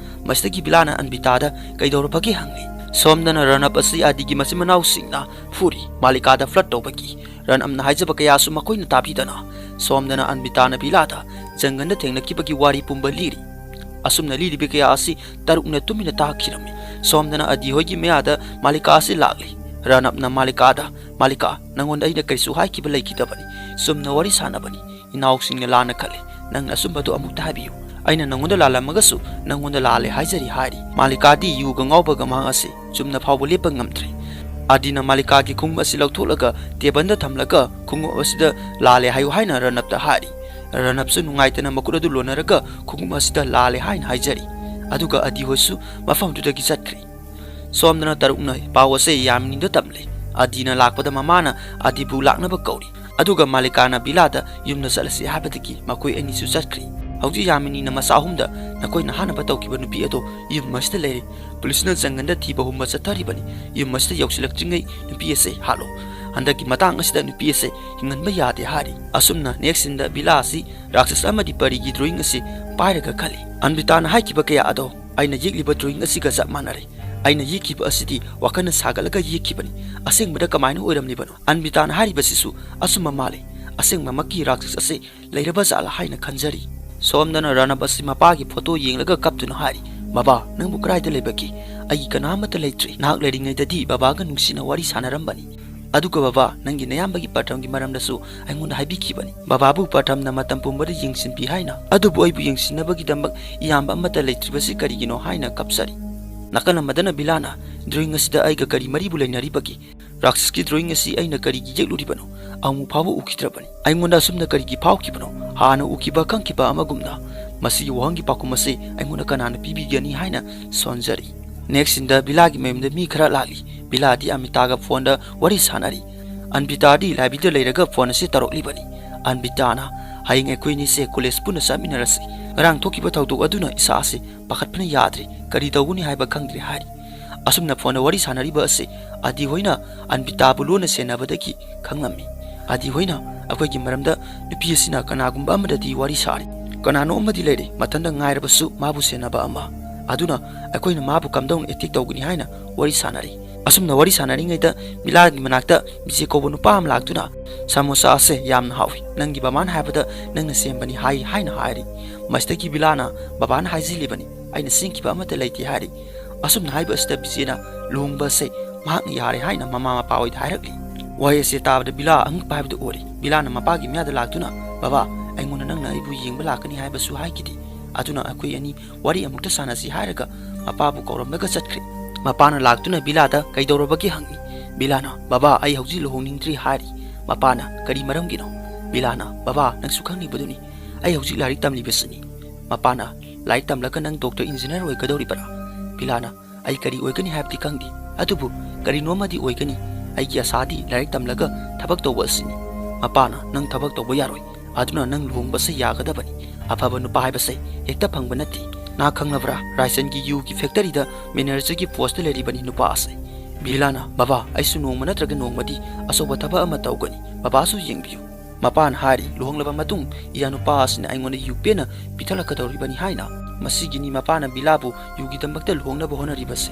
ꯃꯁꯤꯗꯒꯤ ꯕꯤꯂꯥꯅ ꯑꯟꯕꯤꯇꯥꯗ ꯀꯩꯗꯧꯔꯕꯒꯦ ꯍꯪꯂꯤ꯫ ꯁꯣꯝꯗꯅ ꯔꯅꯞ ꯑꯁꯤ ꯑꯥꯗꯤꯒꯤ ꯃꯆꯤꯟ ꯃꯅꯥꯎꯁꯤꯡꯅ ꯐꯨꯔꯤ꯫ ꯃꯥꯂꯤꯀꯥꯗ ꯐ꯭ꯂꯔꯠ ꯇꯧꯕꯒꯤ ꯔꯅꯞꯅ ꯍꯥꯏꯖꯕ ꯀꯌꯥꯁꯨ ꯃꯈꯣꯏꯅ ꯇꯥꯕꯤꯗꯅ, ꯁꯣꯝꯗꯅ ꯑꯟꯕꯤꯇꯥꯅ ꯕꯤꯂꯥꯗ ꯖꯪꯒꯜꯗ ꯊꯦꯡꯅꯈꯤꯕꯒꯤ ꯋꯥꯔꯤ ꯄꯨꯝꯕ ꯂꯤꯔꯤ꯫ ꯑꯁꯨꯝꯅ ꯂꯤꯔꯤꯕ ꯀꯌꯥ ꯑꯁꯤ ꯇꯔꯨꯛꯅ ꯇꯨꯃꯤꯟꯅ ꯇꯥꯈꯤꯔꯝꯃꯤ꯫ ꯁꯣꯝꯗꯅ ꯑꯗꯤ ꯍꯣꯏꯒꯤ ꯃꯌꯥꯗ ꯃꯥꯂꯤꯀꯥ ꯑꯁꯤ ꯂꯥꯛꯂꯤ꯫ ꯔꯅꯞꯅ ꯃꯥꯂꯤꯀꯥꯗ, "ꯃꯥꯂꯤꯀꯥ, ꯅꯪꯉꯣꯟꯗ ꯑꯩꯅ ꯀꯔꯤꯁꯨ ꯍꯥꯏꯈꯤꯕ ꯂꯩꯈꯤꯗꯕꯅꯤ꯫ ꯆꯨꯝꯅ ꯋꯥꯔꯤ ꯁꯥꯟꯅꯕꯅꯤ꯫ ꯏꯅꯥꯎꯁꯤꯡꯅ ꯂꯥꯟꯅ ꯈꯜꯂꯤ꯫ ꯅꯪꯅ ꯑꯆꯨꯝꯕꯗꯨ ꯑꯃꯨꯛꯇ ꯍꯥꯏꯕꯤꯌꯨ꯫ ꯑꯩꯅ ꯅꯪꯉꯣꯟꯗ ꯂꯥꯜꯂꯝꯃꯒꯁꯨ ꯅꯪꯉꯣꯟꯗ ꯂꯥꯜꯂꯦ ꯍꯥꯏꯖꯔꯤ" ꯍꯥꯏꯔꯤ꯫ ꯃꯥꯂꯤꯀꯥꯗꯤ ꯌꯨꯒ ꯉꯥꯎꯕꯒ ꯃꯍꯥꯛ ꯑꯁꯤ ꯆꯨꯝꯅ ꯐꯥꯎꯕ ꯂꯦꯞꯄ ꯉꯝꯗ꯭ꯔꯦ꯫ ꯑꯗꯤꯅ ꯃꯥꯂꯤꯀꯥꯒꯤ ꯈꯣꯡꯎꯞ ꯑꯁꯤ ꯂꯧꯊꯣꯛꯂꯒ ꯇꯦꯕꯜꯗ ꯊꯝꯂꯒ ꯈꯣꯡꯎꯞ ꯑꯁꯤꯗ "ꯂꯥꯜꯂꯦ ꯍꯥꯏꯌꯨ" ꯍꯥꯏꯅ ꯔꯅꯞꯇ ꯍꯥꯏꯔꯤ꯫ ꯔꯅꯞꯁꯨ ꯅꯨꯡꯉꯥꯏꯇꯅ ꯃꯈꯨꯠ ꯑꯗꯨ ꯂꯣꯟꯅꯔꯒ ꯈꯣꯡꯎꯞ ꯑꯁꯤꯗ "ꯂꯥꯜꯂꯦ" ꯍꯥꯏꯅ ꯍꯥꯏꯖꯔꯤ꯫ ꯑꯗꯨꯒ ꯑꯗꯤ ꯍꯣꯏꯁꯨ ꯃꯐꯝꯗꯨꯗꯒꯤ ꯆꯠꯈ꯭ꯔꯤ꯫ ꯁꯣꯝꯗꯅ ꯇꯔꯨꯛꯅ ꯄꯥꯎ ꯑꯁꯦ ꯌꯥꯃꯤꯅꯤꯗ ꯇꯝꯂꯦ꯫ ꯑꯗꯤꯅ ꯂꯥꯛꯄꯗ ꯃꯃꯥꯅ ꯑꯗꯤꯕꯨ ꯂꯥꯛꯅꯕ ꯀꯧꯔꯤ꯫ ꯑꯗꯨꯒ ꯃꯥꯂꯤꯀꯥꯅ ꯕꯤꯂꯥꯗ ꯌꯨꯝꯗ ꯆꯠꯂꯁꯤ ꯍꯥꯏꯕꯗꯒꯤ ꯃꯈꯣꯏ ꯑꯅꯤꯁꯨ ꯆꯠꯈ꯭ꯔꯤ꯫ ꯍꯧꯖꯤꯛ ꯌꯥꯃꯤꯅꯤꯅ ꯃꯆꯥ ꯑꯍꯨꯝꯗ ꯅꯈꯣꯏꯅ ꯍꯥꯠꯅꯕ ꯇꯧꯈꯤꯕ ꯅꯨꯄꯤ ꯑꯗꯣ ꯌꯨꯝ ꯑꯁꯤꯗ ꯂꯩꯔꯦ꯫ ꯄꯨꯂꯤꯁꯅ ꯖꯪꯒꯜꯗ ꯊꯤꯕ ꯍꯨꯝꯕ ꯆꯠꯊꯔꯤꯕꯅꯤ꯫ ꯌꯨꯝ ꯑꯁꯤꯗ ꯌꯧꯁꯤꯜꯂꯛꯇ꯭ꯔꯤꯉꯩ ꯅꯨꯄꯤ ꯑꯁꯦ ꯍꯥꯠꯂꯣ꯫ ꯍꯟꯗꯛꯀꯤ ꯃꯇꯥꯡ ꯑꯁꯤꯗ ꯅꯨꯄꯤ ꯑꯁꯦ ꯍꯤꯡꯍꯟꯕ ꯌꯥꯗꯦ ꯍꯥꯏꯔꯤ꯫ ꯑꯁꯨꯝꯅ ꯅꯦꯛꯁ ꯁꯤꯟꯗ ꯕꯤꯂꯥ ꯑꯁꯤ ꯔꯥꯛꯁꯁ ꯑꯃꯗꯤ ꯄꯔꯤꯒꯤ ꯗ꯭ꯔꯣꯌꯤꯡ ꯑꯁꯤ ꯄꯥꯏꯔꯒ ꯈꯜꯂꯤ꯫ "ꯑꯟꯕꯤꯇꯥꯅ ꯍꯥꯏꯈꯤꯕ ꯀꯌꯥ ꯑꯗꯣ ꯑꯩꯅ ꯌꯦꯛꯂꯤꯕ ꯗ꯭ꯔꯣꯌꯤꯡ ꯑꯁꯤꯒ ꯆꯞ ꯃꯥꯟꯅꯔꯦ꯫ ꯑꯩꯅ ꯌꯦꯛꯈꯤꯕ ꯑꯁꯤꯗꯤ ꯋꯥꯈꯜꯅ ꯁꯥꯒꯠꯂꯒ ꯌꯦꯛꯈꯤꯕꯅꯤ꯫ ꯑꯁꯦꯡꯕꯗ ꯀꯃꯥꯏꯅ ꯑꯣꯏꯔꯝꯂꯤꯕꯅꯣ? ꯑꯟꯕꯤꯇꯥꯅ ꯍꯥꯏꯔꯤꯕꯁꯤꯁꯨ ꯑꯆꯨꯝꯕ ꯃꯥꯜꯂꯤ꯫ ꯑꯁꯦꯡꯕꯃꯛꯀꯤ ꯔꯥꯛꯁꯁ ꯑꯁꯤ ꯂꯩꯔꯕ ꯖꯥꯠꯂꯥ ꯍꯥꯏꯅ ꯈꯟꯖꯔꯤ"꯫ ꯁꯣꯝꯗꯅ ꯔꯅꯞ ꯑꯁꯤ ꯃꯄꯥꯒꯤ ꯐꯣꯇꯣ ꯌꯦꯡꯂꯒ ꯀꯞꯇꯨꯅ ꯍꯥꯏꯔꯤ, "ꯕꯕꯥ, ꯅꯪꯕꯨ ꯀꯗꯥꯏꯗ ꯂꯩꯕꯒꯦ? ꯑꯩꯒꯤ ꯀꯅꯥ ꯑꯃꯠꯇ ꯂꯩꯇ꯭ꯔꯦ꯫ ꯅꯍꯥꯛ ꯂꯩꯔꯤꯉꯩꯗꯗꯤ ꯕꯕꯥꯒ ꯅꯨꯡꯁꯤꯅ ꯋꯥꯔꯤ ꯁꯥꯟꯅꯔꯝꯕꯅꯤ꯫ ꯑꯗꯨꯒ ꯕꯕꯥ, ꯅꯪꯒꯤ ꯅꯌꯥꯝꯕꯒꯤ ꯄ꯭ꯔꯊꯝꯒꯤ ꯃꯔꯝꯗꯁꯨ ꯑꯩꯉꯣꯟꯗ ꯍꯥꯏꯕꯤꯈꯤꯕꯅꯤ꯫ ꯕꯕꯥꯕꯨ ꯄ꯭ꯔꯊꯝꯅ ꯃꯇꯝ ꯄꯨꯝꯕꯗ ꯌꯦꯡꯁꯤꯟꯕꯤ ꯍꯥꯏꯅ꯫ ꯑꯗꯨꯕꯨ ꯑꯩꯕꯨ ꯌꯦꯡꯁꯤꯟꯅꯕꯒꯤꯗꯃꯛ ꯏꯌꯥꯝꯕ ꯑꯃꯠꯇ ꯂꯩꯇ꯭ꯔꯤꯕꯁꯤ ꯀꯔꯤꯒꯤꯅꯣ?" ꯍꯥꯏꯅ ꯀꯞꯆꯔꯤ꯫ ꯅꯥꯀꯜ ꯑꯃꯗꯅ ꯕꯤꯂꯥꯅ, "ꯗ꯭ꯔꯣꯌꯤꯡ ꯑꯁꯤꯗ ꯑꯩꯒ ꯀꯔꯤ ꯃꯔꯤꯕꯨ ꯂꯩꯅꯔꯤꯕꯒꯦ? ꯔꯥꯛꯁꯁꯀꯤ ꯗ꯭ꯔꯣꯌꯤꯡ ꯑꯁꯤ ꯑꯩꯅ ꯀꯔꯤꯒꯤ ꯌꯦꯛꯂꯨꯔꯤꯕꯅꯣ? ꯑꯃꯨꯛ ꯐꯥꯎꯕ ꯎꯈꯤꯗ꯭ꯔꯕꯅꯤ꯫ ꯑꯩꯉꯣꯟꯗ ꯑꯁꯨꯝꯅ ꯀꯔꯤꯒꯤ ꯐꯥꯎꯈꯤꯕꯅꯣ? ꯍꯥꯟꯅ ꯎꯈꯤꯕ ꯈꯪꯈꯤꯕ ꯑꯃꯒꯨꯝꯅ꯫ ꯃꯁꯤꯒꯤ ꯋꯥꯍꯪꯒꯤ ꯄꯥꯎꯈꯨꯝ ꯑꯁꯤ ꯑꯩꯉꯣꯟꯗ ꯀꯅꯥꯅ ꯄꯤꯕꯤꯒꯅꯤ?" ꯍꯥꯏꯅ ꯁꯣꯟꯖꯔꯤ꯫ ꯅꯦꯛꯁ ꯁꯤꯟꯗ ꯕꯤꯂꯥꯒꯤ ꯃꯌꯨꯝꯗ ꯃꯤ ꯈꯔ ꯂꯥꯛꯂꯤ꯫ ꯕꯤꯂꯥꯗꯤ ꯑꯃꯤꯇꯥꯒ ꯐꯣꯟꯗ ꯋꯥꯔꯤ ꯁꯥꯟꯅꯔꯤ꯫ ꯑꯟꯕꯤꯇꯥꯗꯤ ꯂꯥꯏꯕ꯭ꯔꯦꯔꯤꯗ ꯂꯩꯔꯒ ꯐꯣꯟ ꯑꯁꯤ ꯇꯧꯔꯛꯂꯤꯕꯅꯤ꯫ ꯑꯟꯕꯤꯇꯥꯅ, "ꯍꯌꯦꯡ ꯑꯩꯈꯣꯏ ꯑꯅꯤꯁꯦ ꯀꯣꯂꯦꯖ ꯄꯨꯟꯅ ꯆꯠꯃꯤꯟꯅꯔꯁꯤ꯫ ꯉꯔꯥꯡ ꯊꯣꯛꯈꯤꯕ ꯊꯧꯗꯣꯛ ꯑꯗꯨꯅ ꯏꯁꯥ ꯑꯁꯤ ꯄꯥꯈꯠꯄꯅ ꯌꯥꯗ꯭ꯔꯦ꯫ ꯀꯔꯤ ꯇꯧꯒꯅꯤ ꯍꯥꯏꯕ ꯈꯪꯗ꯭ꯔꯦ" ꯍꯥꯏꯔꯤ꯫ ꯑꯁꯨꯝꯅ ꯐꯣꯟꯗ ꯋꯥꯔꯤ ꯁꯥꯟꯅꯔꯤꯕ ꯑꯁꯤ ꯑꯗꯤ ꯍꯣꯏꯅ ꯑꯟꯕꯤꯇꯥꯕꯨ ꯂꯣꯟꯅ ꯁꯦꯟꯅꯕꯗꯒꯤ ꯈꯪꯂꯝꯃꯤ꯫ ꯑꯗꯤ ꯍꯣꯏꯅ ꯑꯩꯈꯣꯏꯒꯤ ꯃꯔꯝꯗ ꯅꯨꯄꯤ ꯑꯁꯤꯅ ꯀꯅꯥꯒꯨꯝꯕ ꯑꯃꯗꯗꯤ ꯋꯥꯔꯤ ꯁꯥꯔꯤ꯫ ꯀꯅꯥꯅꯣ ꯑꯃꯗꯤ ꯂꯩꯔꯦ, ꯃꯊꯟꯇ ꯉꯥꯏꯔꯕꯁꯨ ꯃꯥꯕꯨ ꯁꯦꯟꯅꯕ ꯑꯃ꯫ ꯑꯗꯨꯅ ꯑꯩꯈꯣꯏꯅ ꯃꯥꯕꯨ ꯀꯝꯗꯧꯅ ꯑꯦꯇꯦꯛ ꯇꯧꯒꯅꯤ ꯍꯥꯏꯅ ꯋꯥꯔꯤ ꯁꯥꯟꯅꯔꯤ꯫ ꯑꯁꯨꯝꯅ ꯋꯥꯔꯤ ꯁꯥꯟꯅꯔꯤꯉꯩꯗ ꯕꯤꯂꯥꯒꯤ ꯃꯅꯥꯛꯇ ꯕꯤꯖꯦ ꯀꯧꯕ ꯅꯨꯄꯥ ꯑꯃ ꯂꯥꯛꯇꯨꯅ, "ꯁꯃꯣꯁꯥ ꯑꯁꯦ ꯌꯥꯝꯅ ꯍꯥꯎꯏ, ꯅꯪꯒꯤ ꯕꯕꯥꯅ ꯍꯥꯏꯕꯗ ꯅꯪꯅ ꯁꯦꯝꯕꯅꯤ ꯍꯥꯏ" ꯍꯥꯏꯅ ꯍꯥꯏꯔꯤ꯫ ꯃꯁꯤꯗꯒꯤ ꯕꯤꯂꯥꯅ ꯕꯕꯥꯅ ꯍꯥꯏꯖꯤꯜꯂꯤꯕꯅꯤ, "ꯑꯩꯅ ꯁꯦꯝꯈꯤꯕ ꯑꯃꯠꯇ ꯂꯩꯇꯦ" ꯍꯥꯏꯔꯤ꯫ ꯑꯁꯨꯝꯅ ꯍꯥꯏꯕ ꯑꯁꯤꯗ ꯕꯤꯖꯦꯅ ꯂꯨꯍꯣꯡꯕ ꯑꯁꯦ ꯃꯍꯥꯛꯅ ꯌꯥꯔꯦ ꯍꯥꯏꯅ ꯃꯃꯥ ꯃꯄꯥ ꯍꯣꯏꯗ ꯍꯥꯏꯔꯛꯂꯤ꯫ ꯋꯥꯍꯩ ꯑꯁꯤ ꯇꯥꯕꯗ ꯕꯤꯂꯥ ꯑꯉꯛꯄ ꯍꯥꯏꯕꯗꯨ ꯑꯣꯏꯔꯦ꯫ ꯕꯤꯂꯥꯅ ꯃꯄꯥꯒꯤ ꯃꯌꯥꯗ ꯂꯥꯛꯇꯨꯅ, "ꯕꯕꯥ, ꯑꯩꯉꯣꯟꯗ ꯅꯪꯅ ꯑꯩꯕꯨ ꯌꯦꯡꯕ ꯂꯥꯛꯀꯅꯤ ꯍꯥꯏꯕꯁꯨ ꯍꯥꯏꯈꯤꯗꯦ, ꯑꯗꯨꯅ ꯑꯩꯈꯣꯏ ꯑꯅꯤ ꯋꯥꯔꯤ ꯑꯃꯨꯛꯇ ꯁꯥꯟꯅꯁꯤ" ꯍꯥꯏꯔꯒ ꯃꯄꯥꯕꯨ ꯀꯧꯔꯝꯂꯒ ꯆꯠꯈ꯭ꯔꯦ꯫ ꯃꯄꯥꯅ ꯂꯥꯛꯇꯨꯅ ꯕꯤꯂꯥꯗ ꯀꯩꯗꯧꯔꯕꯒꯦ ꯍꯪꯉꯤ꯫ ꯕꯤꯂꯥꯅ, "ꯕꯕꯥ, ꯑꯩ ꯍꯧꯖꯤꯛ ꯂꯨꯍꯣꯡꯅꯤꯡꯗ꯭ꯔꯤ" ꯍꯥꯏꯔꯤ꯫ ꯃꯄꯥꯅ, "ꯀꯔꯤ ꯃꯔꯝꯒꯤꯅꯣ?" ꯕꯤꯂꯥꯅ, "ꯕꯕꯥ, ꯅꯪꯁꯨ ꯈꯪꯂꯤꯕꯗꯨꯅꯤ, ꯑꯩ ꯍꯧꯖꯤꯛ ꯂꯥꯏꯔꯤꯛ ꯇꯝꯂꯤꯕꯁꯤꯅꯤ"꯫ ꯃꯄꯥꯅ, "ꯂꯥꯏꯔꯤꯛ ꯇꯝꯂꯒ ꯅꯪ ꯗꯣꯛꯇꯔ ꯏꯟꯖꯤꯅꯤꯌꯥꯔ ꯑꯣꯏꯒꯗꯧꯔꯤꯕ꯭ꯔꯥ?" ꯕꯤꯂꯥꯅ, "ꯑꯩ ꯀꯔꯤ ꯑꯣꯏꯒꯅꯤ ꯍꯥꯏꯕꯗꯤ ꯈꯪꯗꯦ, ꯑꯗꯨꯕꯨ ꯀꯔꯤꯅꯣꯃꯗꯤ ꯑꯣꯏꯒꯅꯤ꯫ ꯑꯩꯒꯤ ꯑꯁꯥꯗꯤ ꯂꯥꯏꯔꯤꯛ ꯇꯝꯂꯒ ꯊꯕꯛ ꯇꯧꯕ ꯑꯁꯤꯅꯤ"꯫ ꯃꯄꯥꯅ, "ꯅꯪ ꯊꯕꯛ ꯇꯧꯕ ꯌꯥꯔꯣꯏ, ꯑꯗꯨꯅ ꯅꯪ ꯂꯨꯍꯣꯡꯕꯁꯦ ꯌꯥꯒꯗꯕꯅꯤ꯫ ꯑꯐꯕ ꯅꯨꯄꯥ ꯍꯥꯏꯕꯁꯦ ꯍꯦꯛꯇ ꯐꯪꯕ ꯅꯠꯇꯦ꯫ ꯅꯍꯥꯛ ꯈꯪꯂꯕ꯭ꯔꯥ, ꯔꯥꯏꯁꯟꯒꯤ ꯌꯨꯒꯤ ꯐꯦꯛꯇꯔꯤꯗ ꯃꯦꯅꯦꯖꯔꯒꯤ ꯄꯣꯁꯇ ꯂꯩꯔꯤꯕꯅꯤ ꯅꯨꯄꯥ ꯑꯁꯦ"꯫ ꯕꯤꯂꯥꯅ, "ꯕꯕꯥ, ꯑꯩꯁꯨ ꯅꯣꯡꯃ ꯅꯠꯇ꯭ꯔꯒ ꯅꯣꯡꯃꯗꯤ ꯑꯆꯧꯕ ꯊꯕꯛ ꯑꯃ ꯇꯧꯒꯅꯤ, ꯕꯕꯥꯁꯨ ꯌꯦꯡꯕꯤꯌꯨ"꯫ ꯃꯄꯥꯅ ꯍꯥꯏꯔꯤ, "ꯂꯨꯍꯣꯡꯂꯕ ꯃꯇꯨꯡ ꯏꯆꯥ ꯅꯨꯄꯥ ꯑꯁꯤꯅ ꯑꯩꯉꯣꯟꯗ ꯌꯨ ꯄꯦꯟꯅ ꯄꯤꯊꯛꯂꯛꯀꯗꯧꯔꯤꯕꯅꯤ" ꯍꯥꯏꯅ꯫ ꯃꯁꯤꯒꯤꯅꯤ ꯃꯄꯥꯅ ꯕꯤꯂꯥꯕꯨ ꯌꯨꯒꯤꯗꯃꯛꯇ ꯂꯨꯍꯣꯡꯅꯕ ꯍꯣꯠꯅꯔꯤꯕꯁꯦ꯫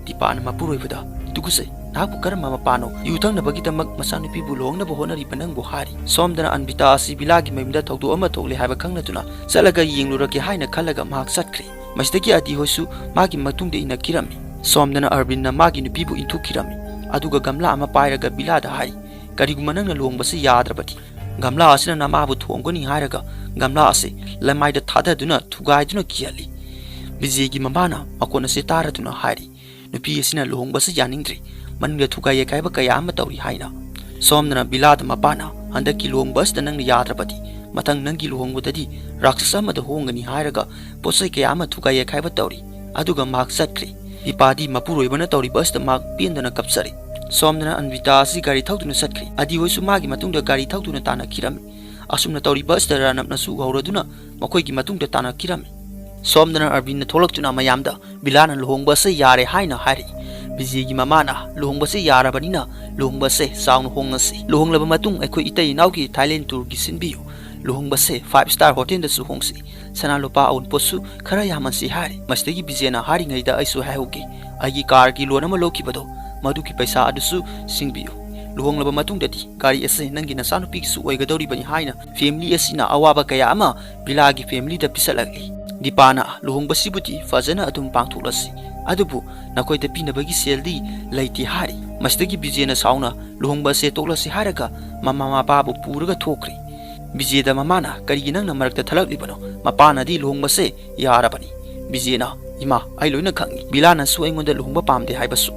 ꯗꯤꯄꯥꯅ ꯃꯄꯨꯔꯣꯏꯕꯗ, "ꯇꯨꯀꯠꯆꯩ, ꯅꯍꯥꯛꯄꯨ ꯀꯔꯝꯕ ꯃꯄꯥꯅꯣ ꯌꯨ ꯊꯛꯅꯕꯒꯤꯗꯃꯛ ꯃꯆꯥꯅꯨꯄꯤꯕꯨ ꯂꯨꯍꯣꯡꯅꯕ ꯍꯣꯠꯅꯔꯤꯕ ꯅꯪꯕꯨ?" ꯍꯥꯏꯔꯤ꯫ ꯁꯣꯝꯗꯅ ꯑꯟꯕꯤꯇꯥ ꯑꯁꯤ ꯕꯤꯂꯥꯒꯤ ꯃꯌꯨꯝꯗ ꯊꯧꯗꯣꯛ ꯑꯃ ꯊꯣꯛꯂꯦ ꯍꯥꯏꯕ ꯈꯪꯂꯗꯨꯅ ꯆꯠꯂꯒ ꯌꯦꯡꯂꯨꯔꯒꯦ ꯍꯥꯏꯅ ꯈꯜꯂꯒ ꯃꯍꯥꯛ ꯆꯠꯈ꯭ꯔꯦ꯫ ꯃꯁꯤꯗꯒꯤ ꯑꯗꯤ ꯍꯣꯏꯁꯨ ꯃꯥꯒꯤ ꯃꯇꯨꯡꯗ ꯏꯟꯅꯈꯤꯔꯝꯃꯤ꯫ ꯁꯣꯝꯗꯅ ꯑꯔꯕꯤꯟꯅ ꯃꯥꯒꯤ ꯅꯨꯄꯤꯕꯨ ꯏꯟꯊꯨꯈꯤꯔꯝꯃꯤ꯫ ꯑꯗꯨꯒ ꯒꯝꯂꯥ ꯑꯃ ꯄꯥꯏꯔꯒ ꯕꯤꯂꯥꯗ ꯍꯥꯏꯔꯤ, "ꯀꯔꯤꯒꯨꯝꯕ ꯅꯪꯅ ꯂꯨꯍꯣꯡꯕꯁꯤ ꯌꯥꯗ꯭ꯔꯕꯗꯤ ꯒꯝꯂꯥ ꯑꯁꯤꯅ ꯅꯃꯥꯕꯨ ꯊꯣꯝꯒꯅꯤ" ꯍꯥꯏꯔꯒ ꯒꯝꯂꯥ ꯑꯁꯤ ꯂꯃꯥꯏꯗ ꯊꯥꯗꯗꯨꯅ ꯊꯨꯒꯥꯏꯗꯨꯅ ꯀꯤꯍꯜꯂꯤ꯫ ꯕꯤꯖꯦꯒꯤ ꯃꯃꯥꯅ ꯃꯈꯣꯟ ꯑꯁꯤ ꯇꯥꯔꯗꯨꯅ ꯍꯥꯏꯔꯤ, "ꯅꯨꯄꯤ ꯑꯁꯤꯅ ꯂꯨꯍꯣꯡꯕꯁꯤ ꯌꯥꯅꯤꯡꯗ꯭ꯔꯤ, ꯃꯅꯨꯡꯗ ꯊꯨꯒꯥꯏ ꯌꯩꯈꯥꯏꯕ ꯀꯌꯥ ꯑꯃ ꯇꯧꯔꯤ" ꯍꯥꯏꯅ꯫ ꯁꯣꯝꯗꯅ ꯕꯤꯂꯥꯗ ꯃꯄꯥꯅ, "ꯍꯟꯗꯛꯀꯤ ꯂꯨꯍꯣꯡꯕ ꯑꯁꯤꯗ ꯅꯪꯅ ꯌꯥꯗ꯭ꯔꯕꯗꯤ ꯃꯊꯪ ꯅꯪꯒꯤ ꯂꯨꯍꯣꯡꯕꯗꯗꯤ ꯔꯥꯛꯁꯁ ꯑꯃꯗ ꯍꯣꯡꯒꯅꯤ" ꯍꯥꯏꯔꯒ ꯄꯣꯠ ꯆꯩ ꯀꯌꯥ ꯑꯃ ꯊꯨꯒꯥꯏ ꯌꯩꯈꯥꯏꯕ ꯇꯧꯔꯤ꯫ ꯑꯗꯨꯒ ꯃꯍꯥꯛ ꯆꯠꯈ꯭ꯔꯦ꯫ ꯗꯤꯄꯥꯗꯤ ꯃꯄꯨꯔꯣꯏꯕꯅ ꯇꯧꯔꯤꯕ ꯑꯁꯤꯗ ꯃꯍꯥꯛ ꯄꯦꯟꯗꯅ ꯀꯞꯆꯔꯦ꯫ ꯁꯣꯝꯗꯅ ꯑꯟꯕꯤꯇꯥ ꯑꯁꯤ ꯒꯥꯔꯤ ꯊꯧꯗꯨꯅ ꯆꯠꯈ꯭ꯔꯦ꯫ ꯑꯗꯤ ꯍꯣꯏꯁꯨ ꯃꯥꯒꯤ ꯃꯇꯨꯡꯗ ꯒꯥꯔꯤ ꯊꯧꯗꯨꯅ ꯇꯥꯟꯅꯈꯤꯔꯝꯃꯤ꯫ ꯑꯁꯨꯝꯅ ꯇꯧꯔꯤꯕ ꯑꯁꯤꯗ ꯔꯥꯅꯞꯅꯁꯨ ꯎꯍꯧꯔꯗꯨꯅ ꯃꯈꯣꯏꯒꯤ ꯃꯇꯨꯡꯗ ꯇꯥꯟꯅꯈꯤꯔꯝꯃꯤ꯫ ꯁꯣꯝꯗꯅ ꯑꯔꯕꯤꯟꯅ ꯊꯣꯛꯂꯛꯇꯨꯅ ꯃꯌꯥꯝꯗ ꯕꯤꯂꯥꯅ ꯂꯨꯍꯣꯡꯕ ꯑꯁꯤ ꯌꯥꯔꯦ ꯍꯥꯏꯅ ꯍꯥꯏꯔꯛꯏ꯫ ꯕꯤꯖꯤꯒꯤ ꯃꯃꯥꯅ, "ꯂꯨꯍꯣꯡꯕꯁꯤ ꯌꯥꯔꯕꯅꯤꯅ ꯂꯨꯍꯣꯡꯕꯁꯦ ꯆꯥꯎꯅ ꯍꯣꯡꯉꯁꯤ꯫ ꯂꯨꯍꯣꯡꯂꯕ ꯃꯇꯨꯡ ꯑꯩꯈꯣꯏ ꯏꯇꯩ ꯏꯅꯥꯎꯒꯤ ꯊꯥꯏꯂꯦꯟ ꯇꯨꯔꯒꯤ ꯁꯤꯟꯕꯤꯌꯨ꯫ ꯂꯨꯍꯣꯡꯕꯁꯦ ꯐꯥꯏꯚ ꯁ꯭ꯇꯥꯔ ꯍꯣꯇꯦꯜꯗꯁꯨ ꯍꯣꯡꯁꯤ꯫ ꯁꯅꯥ ꯂꯨꯄꯥ ꯑꯎꯟꯄꯣꯠꯁꯨ ꯈꯔ ꯌꯥꯝꯍꯟꯁꯤ" ꯍꯥꯏꯔꯤ꯫ ꯃꯁꯤꯗꯒꯤ ꯕꯤꯖꯦꯅ ꯍꯥꯏꯔꯤꯉꯩꯗ ꯑꯩꯁꯨ ꯍꯥꯏꯍꯧꯒꯦ꯫ ꯑꯩꯒꯤ ꯀꯥꯔꯒꯤ ꯂꯣꯟ ꯑꯃ ꯂꯧꯈꯤꯕꯗꯣ ꯃꯗꯨꯒꯤ ꯄꯩꯁꯥ ꯑꯗꯨꯁꯨ ꯁꯤꯡꯕꯤꯌꯨ꯫ ꯂꯨꯍꯣꯡꯂꯕ ꯃꯇꯨꯡꯗꯗꯤ ꯒꯥꯔꯤ ꯑꯁꯤ ꯅꯪꯒꯤ ꯅꯆꯥꯅꯨꯄꯤꯒꯤꯁꯨ ꯑꯣꯏꯒꯗꯧꯔꯤꯕꯅꯤ" ꯍꯥꯏꯅ ꯐꯦꯃꯤꯂꯤ ꯑꯁꯤꯅ ꯑꯋꯥꯕ ꯀꯌꯥ ꯑꯃ ꯕꯤꯂꯥꯒꯤ ꯐꯦꯃꯤꯂꯤꯗ ꯄꯤꯁꯜꯂꯛꯂꯤ꯫ ꯗꯤꯄꯥꯅ ꯂꯨꯍꯣꯡꯕꯁꯤꯕꯨꯗꯤ ꯐꯖꯅ ꯑꯗꯨꯝ ꯄꯥꯡꯊꯣꯛꯂꯁꯤ, ꯑꯗꯨꯕꯨ ꯅꯈꯣꯏꯗ ꯄꯤꯅꯕꯒꯤ ꯁꯦꯜꯗꯤ ꯂꯩꯇꯦ ꯍꯥꯏꯔꯤ꯫ ꯃꯁꯤꯗꯒꯤ ꯕꯤꯖꯦꯅ ꯁꯥꯎꯅ ꯂꯨꯍꯣꯡꯕ ꯑꯁꯦ ꯇꯣꯛꯂꯁꯤ ꯍꯥꯏꯔꯒ ꯃꯃꯥ ꯃꯄꯥꯕꯨ ꯄꯨꯔꯒ ꯊꯣꯛꯈ꯭ꯔꯦ꯫ ꯕꯤꯖꯦꯗ ꯃꯃꯥꯅ, "ꯀꯔꯤꯒꯤ ꯅꯪꯅ ꯃꯔꯛꯇ ꯊꯠꯂꯛꯂꯤꯕꯅꯣ? ꯃꯄꯥꯅꯗꯤ ꯂꯨꯍꯣꯡꯕꯁꯦ ꯌꯥꯔꯕꯅꯤ"꯫ ꯕꯤꯖꯦꯅ, "ꯏꯃꯥ, ꯑꯩ ꯂꯣꯏꯅ ꯈꯪꯏ꯫ ꯕꯤꯂꯥꯅꯁꯨ ꯑꯩꯉꯣꯟꯗ ꯂꯨꯍꯣꯡꯕ ꯄꯥꯝꯗꯦ ꯍꯥꯏꯕꯁꯨ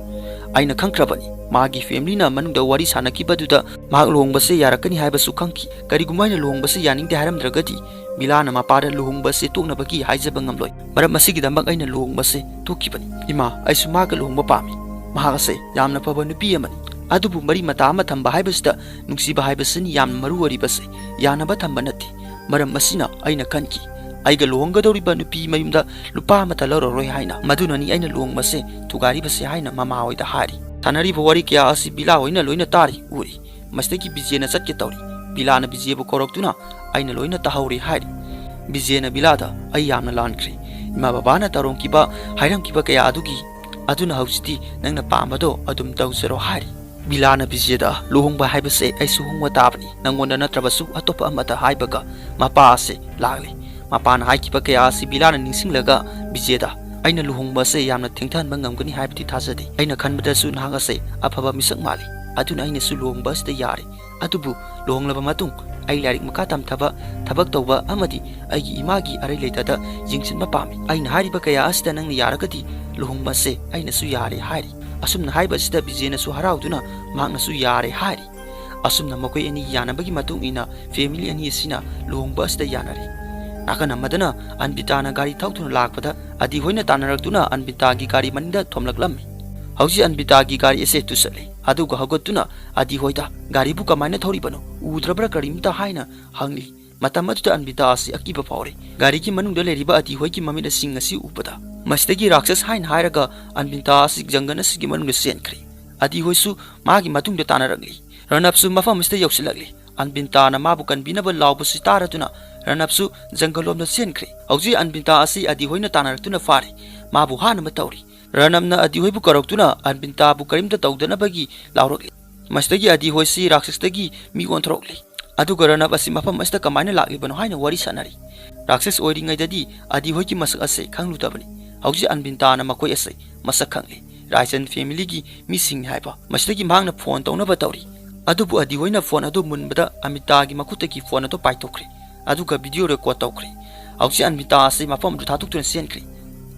ꯑꯩꯅ ꯈꯪꯈ꯭ꯔꯕꯅꯤ꯫ ꯃꯥꯒꯤ ꯐꯦꯃꯤꯂꯤꯅ ꯃꯅꯨꯡꯗ ꯋꯥꯔꯤ ꯁꯥꯟꯅꯈꯤꯕꯗꯨꯗ ꯃꯍꯥꯛ ꯂꯨꯍꯣꯡꯕꯁꯦ ꯌꯥꯔꯛꯀꯅꯤ ꯍꯥꯏꯕꯁꯨ ꯈꯪꯈꯤ꯫ ꯀꯔꯤꯒꯨꯝꯕ ꯑꯩꯅ ꯂꯨꯍꯣꯡꯕꯁꯦ ꯌꯥꯅꯤꯡꯗꯦ ꯍꯥꯏꯔꯝꯗ꯭ꯔꯒꯗꯤ ꯕꯤꯂꯥꯅ ꯃꯄꯥꯗ ꯂꯨꯍꯣꯡꯕꯁꯦ ꯇꯣꯛꯅꯕꯒꯤ ꯍꯥꯏꯖꯕ ꯉꯝꯂꯣꯏ꯫ ꯃꯔꯝ ꯑꯁꯤꯒꯤꯗꯃꯛ ꯑꯩꯅ ꯂꯨꯍꯣꯡꯕꯁꯦ ꯇꯣꯛꯈꯤꯕꯅꯤ꯫ ꯏꯃꯥ, ꯑꯩꯁꯨ ꯃꯥꯒ ꯂꯨꯍꯣꯡꯕ ꯄꯥꯝꯃꯤ꯫ ꯃꯍꯥꯛ ꯑꯁꯦ ꯌꯥꯝꯅ ꯐꯕ ꯅꯨꯄꯤ ꯑꯃꯅꯤ꯫ ꯑꯗꯨꯕꯨ ꯃꯔꯤ ꯃꯇꯥ ꯑꯃ ꯊꯝꯕ ꯍꯥꯏꯕꯁꯤꯗ ꯅꯨꯡꯁꯤꯕ ꯍꯥꯏꯕꯁꯤꯅꯤ ꯌꯥꯝꯅ ꯃꯔꯨ ꯑꯣꯏꯔꯤꯕꯁꯦ, ꯌꯥꯅꯕ ꯊꯝꯕ ꯅꯠꯇꯦ꯫ ꯃꯔꯝ ꯑꯁꯤꯅ ꯑꯩꯅ ꯈꯟꯈꯤ, ꯑꯩꯒ ꯂꯨꯍꯣꯡꯒꯗꯧꯔꯤꯕ ꯅꯨꯄꯤ ꯃꯌꯨꯝꯗ ꯂꯨꯄꯥ ꯑꯃꯠꯇ ꯂꯧꯔꯔꯣꯏ ꯍꯥꯏꯅ꯫ ꯃꯗꯨꯅꯅꯤ ꯑꯩꯅ ꯂꯨꯍꯣꯡꯕꯁꯦ ꯊꯨꯒꯥꯏꯔꯤꯕꯁꯦ" ꯍꯥꯏꯅ ꯃꯃꯥ ꯍꯣꯏꯗ ꯍꯥꯏꯔꯤ꯫ ꯁꯥꯟꯅꯔꯤꯕ ꯋꯥꯔꯤ ꯀꯌꯥ ꯑꯁꯤ ꯕꯤꯂꯥ ꯍꯣꯏꯅ ꯂꯣꯏꯅ ꯇꯥꯔꯤ, ꯎꯔꯤ꯫ ꯃꯁꯤꯗꯒꯤ ꯕꯤꯖꯦꯅ ꯆꯠꯀꯦ ꯇꯧꯔꯤ꯫ ꯕꯤꯂꯥꯅ ꯕꯤꯖꯦꯕꯨ ꯀꯧꯔꯛꯇꯨꯅ, "ꯑꯩꯅ ꯂꯣꯏꯅ ꯇꯥꯍꯧꯔꯦ" ꯍꯥꯏꯔꯤ꯫ ꯕꯤꯖꯦꯅ ꯕꯤꯂꯥꯗ, "ꯑꯩ ꯌꯥꯝꯅ ꯂꯥꯟꯈ꯭ꯔꯦ꯫ ꯏꯃꯥ ꯕꯕꯥꯅ ꯇꯧꯔꯝꯈꯤꯕ, ꯍꯥꯏꯔꯝꯈꯤꯕ ꯀꯌꯥ ꯑꯗꯨꯒꯤ, ꯑꯗꯨꯅ ꯍꯧꯖꯤꯛꯇꯤ ꯅꯪꯅ ꯄꯥꯝꯕꯗꯣ ꯑꯗꯨꯝ ꯇꯧꯖꯔꯣ" ꯍꯥꯏꯔꯤ꯫ ꯕꯤꯂꯥꯅ ꯕꯤꯖꯦꯗ, "ꯂꯨꯍꯣꯡꯕ ꯍꯥꯏꯕꯁꯦ ꯑꯩꯁꯨ ꯍꯣꯡꯕ ꯇꯥꯕꯅꯤ, ꯅꯪꯉꯣꯟꯗ ꯅꯠꯇ꯭ꯔꯕꯁꯨ ꯑꯇꯣꯞꯄ ꯑꯃꯗ" ꯍꯥꯏꯕꯒ ꯃꯄꯥ ꯑꯁꯦ ꯂꯥꯛꯂꯦ꯫ ꯃꯄꯥꯅ ꯍꯥꯏꯈꯤꯕ ꯀꯌꯥ ꯑꯁꯤ ꯕꯤꯂꯥꯅ ꯅꯤꯡꯁꯤꯡꯂꯒ ꯕꯤꯖꯦꯗ, "ꯑꯩꯅ ꯂꯨꯍꯣꯡꯕ ꯑꯁꯦ ꯌꯥꯝꯅ ꯊꯦꯡꯊꯍꯟꯕ ꯉꯝꯒꯅꯤ ꯍꯥꯏꯕꯗꯤ ꯊꯥꯖꯗꯦ꯫ ꯑꯩꯅ ꯈꯟꯕꯗꯁꯨ ꯅꯍꯥꯛ ꯑꯁꯦ ꯑꯐꯕ ꯃꯤꯁꯛ ꯃꯥꯜꯂꯤ꯫ ꯑꯗꯨꯅ ꯑꯩꯅꯁꯨ ꯂꯨꯍꯣꯡꯕ ꯑꯁꯤꯗ ꯌꯥꯔꯦ꯫ ꯑꯗꯨꯕꯨ ꯂꯨꯍꯣꯡꯂꯕ ꯃꯇꯨꯡ ꯑꯩ ꯂꯥꯏꯔꯤꯛ ꯃꯈꯥ ꯇꯝꯊꯕ, ꯊꯕꯛ ꯇꯧꯕ ꯑꯃꯗꯤ ꯑꯩꯒꯤ ꯏꯃꯥꯒꯤ ꯑꯔꯩ ꯂꯩꯇꯗ ꯌꯦꯡꯁꯤꯟꯕ ꯄꯥꯝꯃꯤ꯫ ꯑꯩꯅ ꯍꯥꯏꯔꯤꯕ ꯀꯌꯥ ꯑꯁꯤꯗ ꯅꯪꯅ ꯌꯥꯔꯒꯗꯤ ꯂꯨꯍꯣꯡꯕ ꯑꯁꯦ ꯑꯩꯅꯁꯨ ꯌꯥꯔꯦ" ꯍꯥꯏꯔꯤ꯫ ꯑꯁꯨꯝꯅ ꯍꯥꯏꯕ ꯑꯁꯤꯗ ꯕꯤꯖꯦꯅꯁꯨ ꯍꯔꯥꯎꯗꯨꯅ ꯃꯍꯥꯛꯅꯁꯨ ꯌꯥꯔꯦ ꯍꯥꯏꯔꯤ꯫ ꯑꯁꯨꯝꯅ ꯃꯈꯣꯏ ꯑꯅꯤ ꯌꯥꯅꯕꯒꯤ ꯃꯇꯨꯡ ꯏꯟꯅ ꯐꯦꯃꯤꯂꯤ ꯑꯅꯤ ꯑꯁꯤꯅ ꯂꯨꯍꯣꯡꯕ ꯑꯁꯤꯗ ꯌꯥꯅꯔꯦ꯫ ꯅꯥꯀꯟ ꯑꯃꯗꯅ ꯑꯟꯕꯤꯇꯥꯅ ꯒꯥꯔꯤ ꯊꯧꯗꯨꯅ ꯂꯥꯛꯄꯗ ꯑꯗꯤ ꯍꯣꯏꯅ ꯇꯥꯟꯅꯔꯛꯇꯨꯅ ꯑꯟꯕꯤꯇꯥꯒꯤ ꯒꯥꯔꯤ ꯃꯅꯤꯡꯗ ꯊꯣꯝꯂꯛꯂꯝꯃꯤ꯫ ꯍꯧꯖꯤꯛ ꯑꯟꯕꯤꯇꯥꯒꯤ ꯒꯥꯔꯤ ꯑꯁꯦ ꯇꯨꯁꯠꯂꯤ, ꯑꯗꯨꯒ ꯍꯧꯒꯠꯇꯨꯅ ꯑꯗꯤ ꯍꯣꯏꯗ, "ꯒꯥꯔꯤꯕꯨ ꯀꯃꯥꯏꯅ ꯊꯧꯔꯤꯕꯅꯣ? ꯎꯗ꯭ꯔꯕ꯭ꯔꯥ ꯀꯔꯤꯝꯇ?" ꯍꯥꯏꯅ ꯍꯪꯂꯤ꯫ ꯃꯇꯝ ꯑꯗꯨꯗ ꯑꯟꯕꯤꯇꯥ ꯑꯁꯤ ꯑꯀꯤꯕ ꯐꯥꯎꯔꯦ꯫ ꯒꯥꯔꯤꯒꯤ ꯃꯅꯨꯡꯗ ꯂꯩꯔꯤꯕ ꯑꯗꯤ ꯍꯣꯏꯒꯤ ꯃꯃꯤꯠ ꯑꯁꯤꯡ ꯑꯁꯤ ꯎꯕꯗ, ꯃꯁꯤꯗꯒꯤ ꯔꯥꯛꯁꯁ ꯍꯥꯏꯅ ꯍꯥꯏꯔꯒ ꯑꯟꯕꯤꯇꯥ ꯑꯁꯤ ꯖꯪꯒꯜ ꯑꯁꯤꯒꯤ ꯃꯅꯨꯡꯗ ꯆꯦꯟꯈ꯭ꯔꯦ꯫ ꯑꯗꯤ ꯍꯣꯏꯁꯨ ꯃꯥꯒꯤ ꯃꯇꯨꯡꯗ ꯇꯥꯟꯅꯔꯛꯂꯤ꯫ ꯔꯅꯞꯁꯨ ꯃꯐꯝ ꯑꯁꯤꯗ ꯌꯧꯁꯤꯜꯂꯛꯂꯤ꯫ ꯑꯟꯕꯤꯇꯥꯅ ꯃꯥꯕꯨ ꯀꯟꯕꯤꯅꯕ ꯂꯥꯎꯕꯁꯤ ꯇꯥꯔꯗꯨꯅ ꯔꯅꯞꯁꯨ ꯖꯪꯒꯜ ꯂꯣꯝꯗ ꯆꯦꯟꯈ꯭ꯔꯦ꯫ ꯍꯧꯖꯤꯛ ꯑꯟꯕꯤꯇꯥ ꯑꯁꯤ ꯑꯗꯤ ꯍꯣꯏꯅ ꯇꯥꯟꯅꯔꯛꯇꯨꯅ ꯐꯥꯔꯤ꯫ ꯃꯥꯕꯨ ꯍꯥꯠꯅꯕ ꯇꯧꯔꯤ꯫ ꯔꯅꯞꯅ ꯑꯗꯤ ꯍꯣꯏꯕꯨ ꯀꯧꯔꯛꯇꯨꯅ ꯑꯟꯕꯤꯟꯇꯥꯕꯨ ꯀꯔꯤꯝꯇ ꯇꯧꯗꯅꯕꯒꯤ ꯂꯥꯎꯔꯛꯂꯤ꯫ ꯃꯁꯤꯗꯒꯤ ꯑꯗꯤ ꯍꯣꯏꯁꯤ ꯔꯥꯛꯁꯁꯇꯒꯤ ꯃꯤ ꯑꯣꯟꯊꯣꯔꯛꯂꯤ꯫ ꯑꯗꯨꯒ ꯔꯅꯞ ꯑꯁꯤ ꯃꯐꯝ ꯑꯁꯤꯗ ꯀꯃꯥꯏꯅ ꯂꯥꯛꯂꯤꯕꯅꯣ ꯍꯥꯏꯅ ꯋꯥꯔꯤ ꯁꯥꯟꯅꯔꯤ꯫ ꯔꯥꯛꯁꯁ ꯑꯣꯏꯔꯤꯉꯩꯗꯗꯤ ꯑꯗꯤ ꯍꯣꯏꯒꯤ ꯃꯁꯛ ꯑꯁꯦ ꯈꯪꯂꯨꯗꯕꯅꯤ꯫ ꯍꯧꯖꯤꯛ ꯑꯟꯕꯤꯟꯇꯥꯅ ꯃꯈꯣꯏ ꯑꯁꯦ ꯃꯁꯛ ꯈꯪꯂꯤ꯫ ꯔꯥꯏꯆꯟ ꯐꯦꯃꯤꯂꯤꯒꯤ ꯃꯤꯁꯤꯡꯅꯤ ꯍꯥꯏꯕ꯫ ꯃꯁꯤꯗꯒꯤ ꯃꯍꯥꯛꯅ ꯐꯣꯟ ꯇꯧꯅꯕ ꯇꯧꯔꯤ꯫ ꯑꯗꯨꯕꯨ ꯑꯗꯤ ꯍꯣꯏꯅ ꯐꯣꯟ ꯑꯗꯨ ꯃꯨꯟꯕꯗ ꯑꯃꯤꯇꯥꯒꯤ ꯃꯈꯨꯠꯇꯒꯤ ꯐꯣꯟ ꯑꯗꯨ ꯄꯥꯏꯊꯣꯛꯈ꯭ꯔꯦ꯫ ꯑꯗꯨꯒ ꯚꯤꯗꯤꯑꯣ ꯔꯦꯀꯣꯔꯗ ꯇꯧꯈ꯭ꯔꯦ꯫ ꯍꯧꯖꯤꯛ ꯑꯟꯕꯤꯇꯥ ꯑꯁꯤ ꯃꯐꯝ ꯑꯗꯨ ꯊꯥꯗꯣꯛꯇꯨꯅ ꯆꯦꯟꯈ꯭ꯔꯦ꯫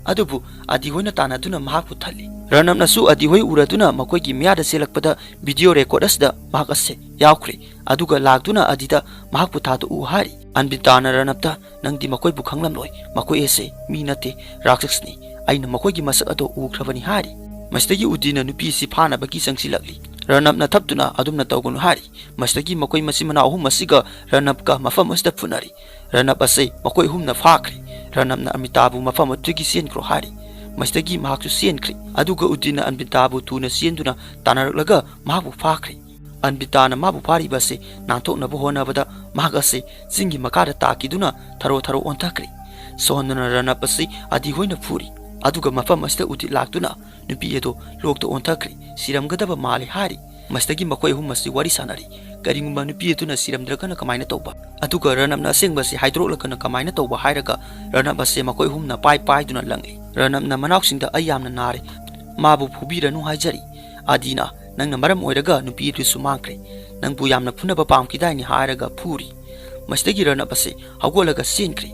ꯑꯗꯨꯕꯨ ꯑꯗꯤ ꯍꯣꯏꯅ ꯇꯥꯟꯅꯗꯨꯅ ꯃꯍꯥꯛꯄꯨ ꯊꯜꯂꯤ꯫ ꯔꯅꯞꯅꯁꯨ ꯑꯗꯤ ꯍꯣꯏ ꯎꯔꯗꯨꯅ ꯃꯈꯣꯏꯒꯤ ꯃꯌꯥꯗ ꯆꯦꯜꯂꯛꯄꯗ ꯚꯤꯗꯤꯑꯣ ꯔꯦꯀꯣꯔꯗ ꯑꯁꯤꯗ ꯃꯍꯥꯛ ꯑꯁꯦ ꯌꯥꯎꯈ꯭ꯔꯦ꯫ ꯑꯗꯨꯒ ꯂꯥꯛꯇꯨꯅ ꯑꯗꯤꯗ ꯃꯍꯥꯛꯄꯨ ꯊꯥꯗꯣꯛꯎ ꯍꯥꯏꯔꯤ꯫ ꯑꯟꯕꯤꯇꯥꯅ ꯔꯅꯞꯇ, "ꯅꯪꯗꯤ ꯃꯈꯣꯏꯕꯨ ꯈꯪꯂꯝꯂꯣꯏ, ꯃꯈꯣꯏ ꯑꯁꯦ ꯃꯤ ꯅꯠꯇꯦ, ꯔꯥꯛꯁꯁꯅꯤ꯫ ꯑꯩꯅ ꯃꯈꯣꯏꯒꯤ ꯃꯁꯛ ꯑꯗꯣ ꯎꯈ꯭ꯔꯕꯅꯤ" ꯍꯥꯏꯔꯤ꯫ ꯃꯁꯤꯗꯒꯤ ꯎꯗꯤꯅ ꯅꯨꯄꯤ ꯑꯁꯤ ꯐꯥꯅꯕꯒꯤ ꯆꯪꯁꯤꯜꯂꯛꯂꯤ꯫ ꯔꯅꯞꯅ ꯊꯞꯇꯨꯅ, "ꯑꯗꯨꯝꯅ ꯇꯧꯒꯅꯨ" ꯍꯥꯏꯔꯤ꯫ ꯃꯁꯤꯗꯒꯤ ꯃꯈꯣꯏ ꯃꯆꯤꯟ ꯃꯅꯥꯎ ꯑꯍꯨꯝ ꯑꯁꯤꯒ ꯔꯅꯞꯀ ꯃꯐꯝ ꯑꯁꯤꯗ ꯐꯨꯅꯔꯤ꯫ ꯔꯅꯞ ꯑꯁꯤ ꯃꯈꯣꯏ ꯑꯍꯨꯝꯅ ꯐꯥꯈ꯭ꯔꯦ꯫ ꯔꯅꯞꯅ ꯑꯃꯤꯇꯥꯕꯨ ꯃꯐꯝ ꯑꯗꯨꯗꯒꯤ ꯆꯦꯟꯈ꯭ꯔꯣ ꯍꯥꯏꯔꯤ꯫ ꯃꯁꯤꯗꯒꯤ ꯃꯍꯥꯛꯁꯨ ꯆꯦꯟꯈ꯭ꯔꯦ꯫ ꯑꯗꯨꯒ ꯎꯗꯤꯅ ꯑꯃꯤꯇꯥꯕꯨ ꯊꯨꯅ ꯆꯦꯟꯗꯨꯅ ꯇꯥꯟꯅꯔꯛꯂꯒ ꯃꯍꯥꯛꯄꯨ ꯐꯥꯈ꯭ꯔꯦ꯫ ꯑꯟꯕꯤꯇꯥꯅ ꯃꯥꯕꯨ ꯐꯥꯔꯤꯕ ꯑꯁꯤ ꯅꯥꯟꯊꯣꯛꯅꯕ ꯍꯣꯠꯅꯕꯗ ꯃꯍꯥꯛ ꯑꯁꯤ ꯆꯤꯡꯒꯤ ꯃꯈꯥꯗ ꯇꯥꯈꯤꯗꯨꯅ ꯊꯔꯣ ꯊꯔꯣ ꯑꯣꯟꯊꯈ꯭ꯔꯦ꯫ ꯁꯣꯍꯟꯗꯨꯅ ꯔꯅꯞ ꯑꯁꯤ ꯑꯗꯤ ꯍꯣꯏꯅ ꯐꯨꯔꯤ꯫ ꯑꯗꯨꯒ ꯃꯐꯝ ꯑꯁꯤꯗ ꯎꯗꯤꯠ ꯂꯥꯛꯇꯨꯅ ꯅꯨꯄꯤ ꯑꯗꯨ ꯂꯣꯛꯇ ꯑꯣꯟꯊꯈ꯭ꯔꯦ, ꯁꯤꯔꯝꯒꯗꯕ ꯃꯥꯜꯂꯤ ꯍꯥꯏꯔꯤ꯫ ꯃꯁꯤꯗꯒꯤ ꯃꯈꯣꯏ ꯑꯍꯨꯝ ꯑꯁꯤ ꯋꯥꯔꯤ ꯁꯥꯟꯅꯔꯤ꯫ ꯀꯔꯤꯒꯨꯝꯕ ꯅꯨꯄꯤ ꯑꯗꯨꯅ ꯁꯤꯔꯝꯗ꯭ꯔꯒꯅ ꯀꯃꯥꯏꯅ ꯇꯧꯕ? ꯑꯗꯨꯒ ꯔꯅꯞꯅ ꯑꯁꯦꯡꯕ ꯑꯁꯤ ꯍꯥꯏꯗꯣꯔꯛꯂꯒꯅ ꯀꯃꯥꯏꯅ ꯇꯧꯕ ꯍꯥꯏꯔꯒ ꯔꯅꯞ ꯑꯁꯤ ꯃꯈꯣꯏ ꯑꯍꯨꯝꯅ ꯄꯥꯏ ꯄꯥꯏꯗꯨꯅ ꯂꯪꯏ꯫ ꯔꯅꯞꯅ ꯃꯅꯥꯎꯁꯤꯡꯗ, "ꯑꯩ ꯌꯥꯝꯅ ꯅꯥꯔꯦ, ꯃꯥꯕꯨ ꯐꯨꯕꯤꯔꯅꯨ" ꯍꯥꯏꯖꯔꯤ꯫ ꯑꯗꯤꯅ, "ꯅꯪꯅ ꯃꯔꯝ ꯑꯣꯏꯔꯒ ꯅꯨꯄꯤ ꯑꯗꯨꯁꯨ ꯃꯥꯡꯈ꯭ꯔꯦ꯫ ꯅꯪꯕꯨ ꯌꯥꯝꯅ ꯐꯨꯅꯕ ꯄꯥꯝꯈꯤꯗꯥꯏꯅꯦ" ꯍꯥꯏꯔꯒ ꯐꯨꯔꯤ꯫ ꯃꯁꯤꯗꯒꯤ ꯔꯅꯞ ꯑꯁꯤ ꯍꯧꯒꯠꯂꯒ ꯆꯦꯟꯈ꯭ꯔꯦ꯫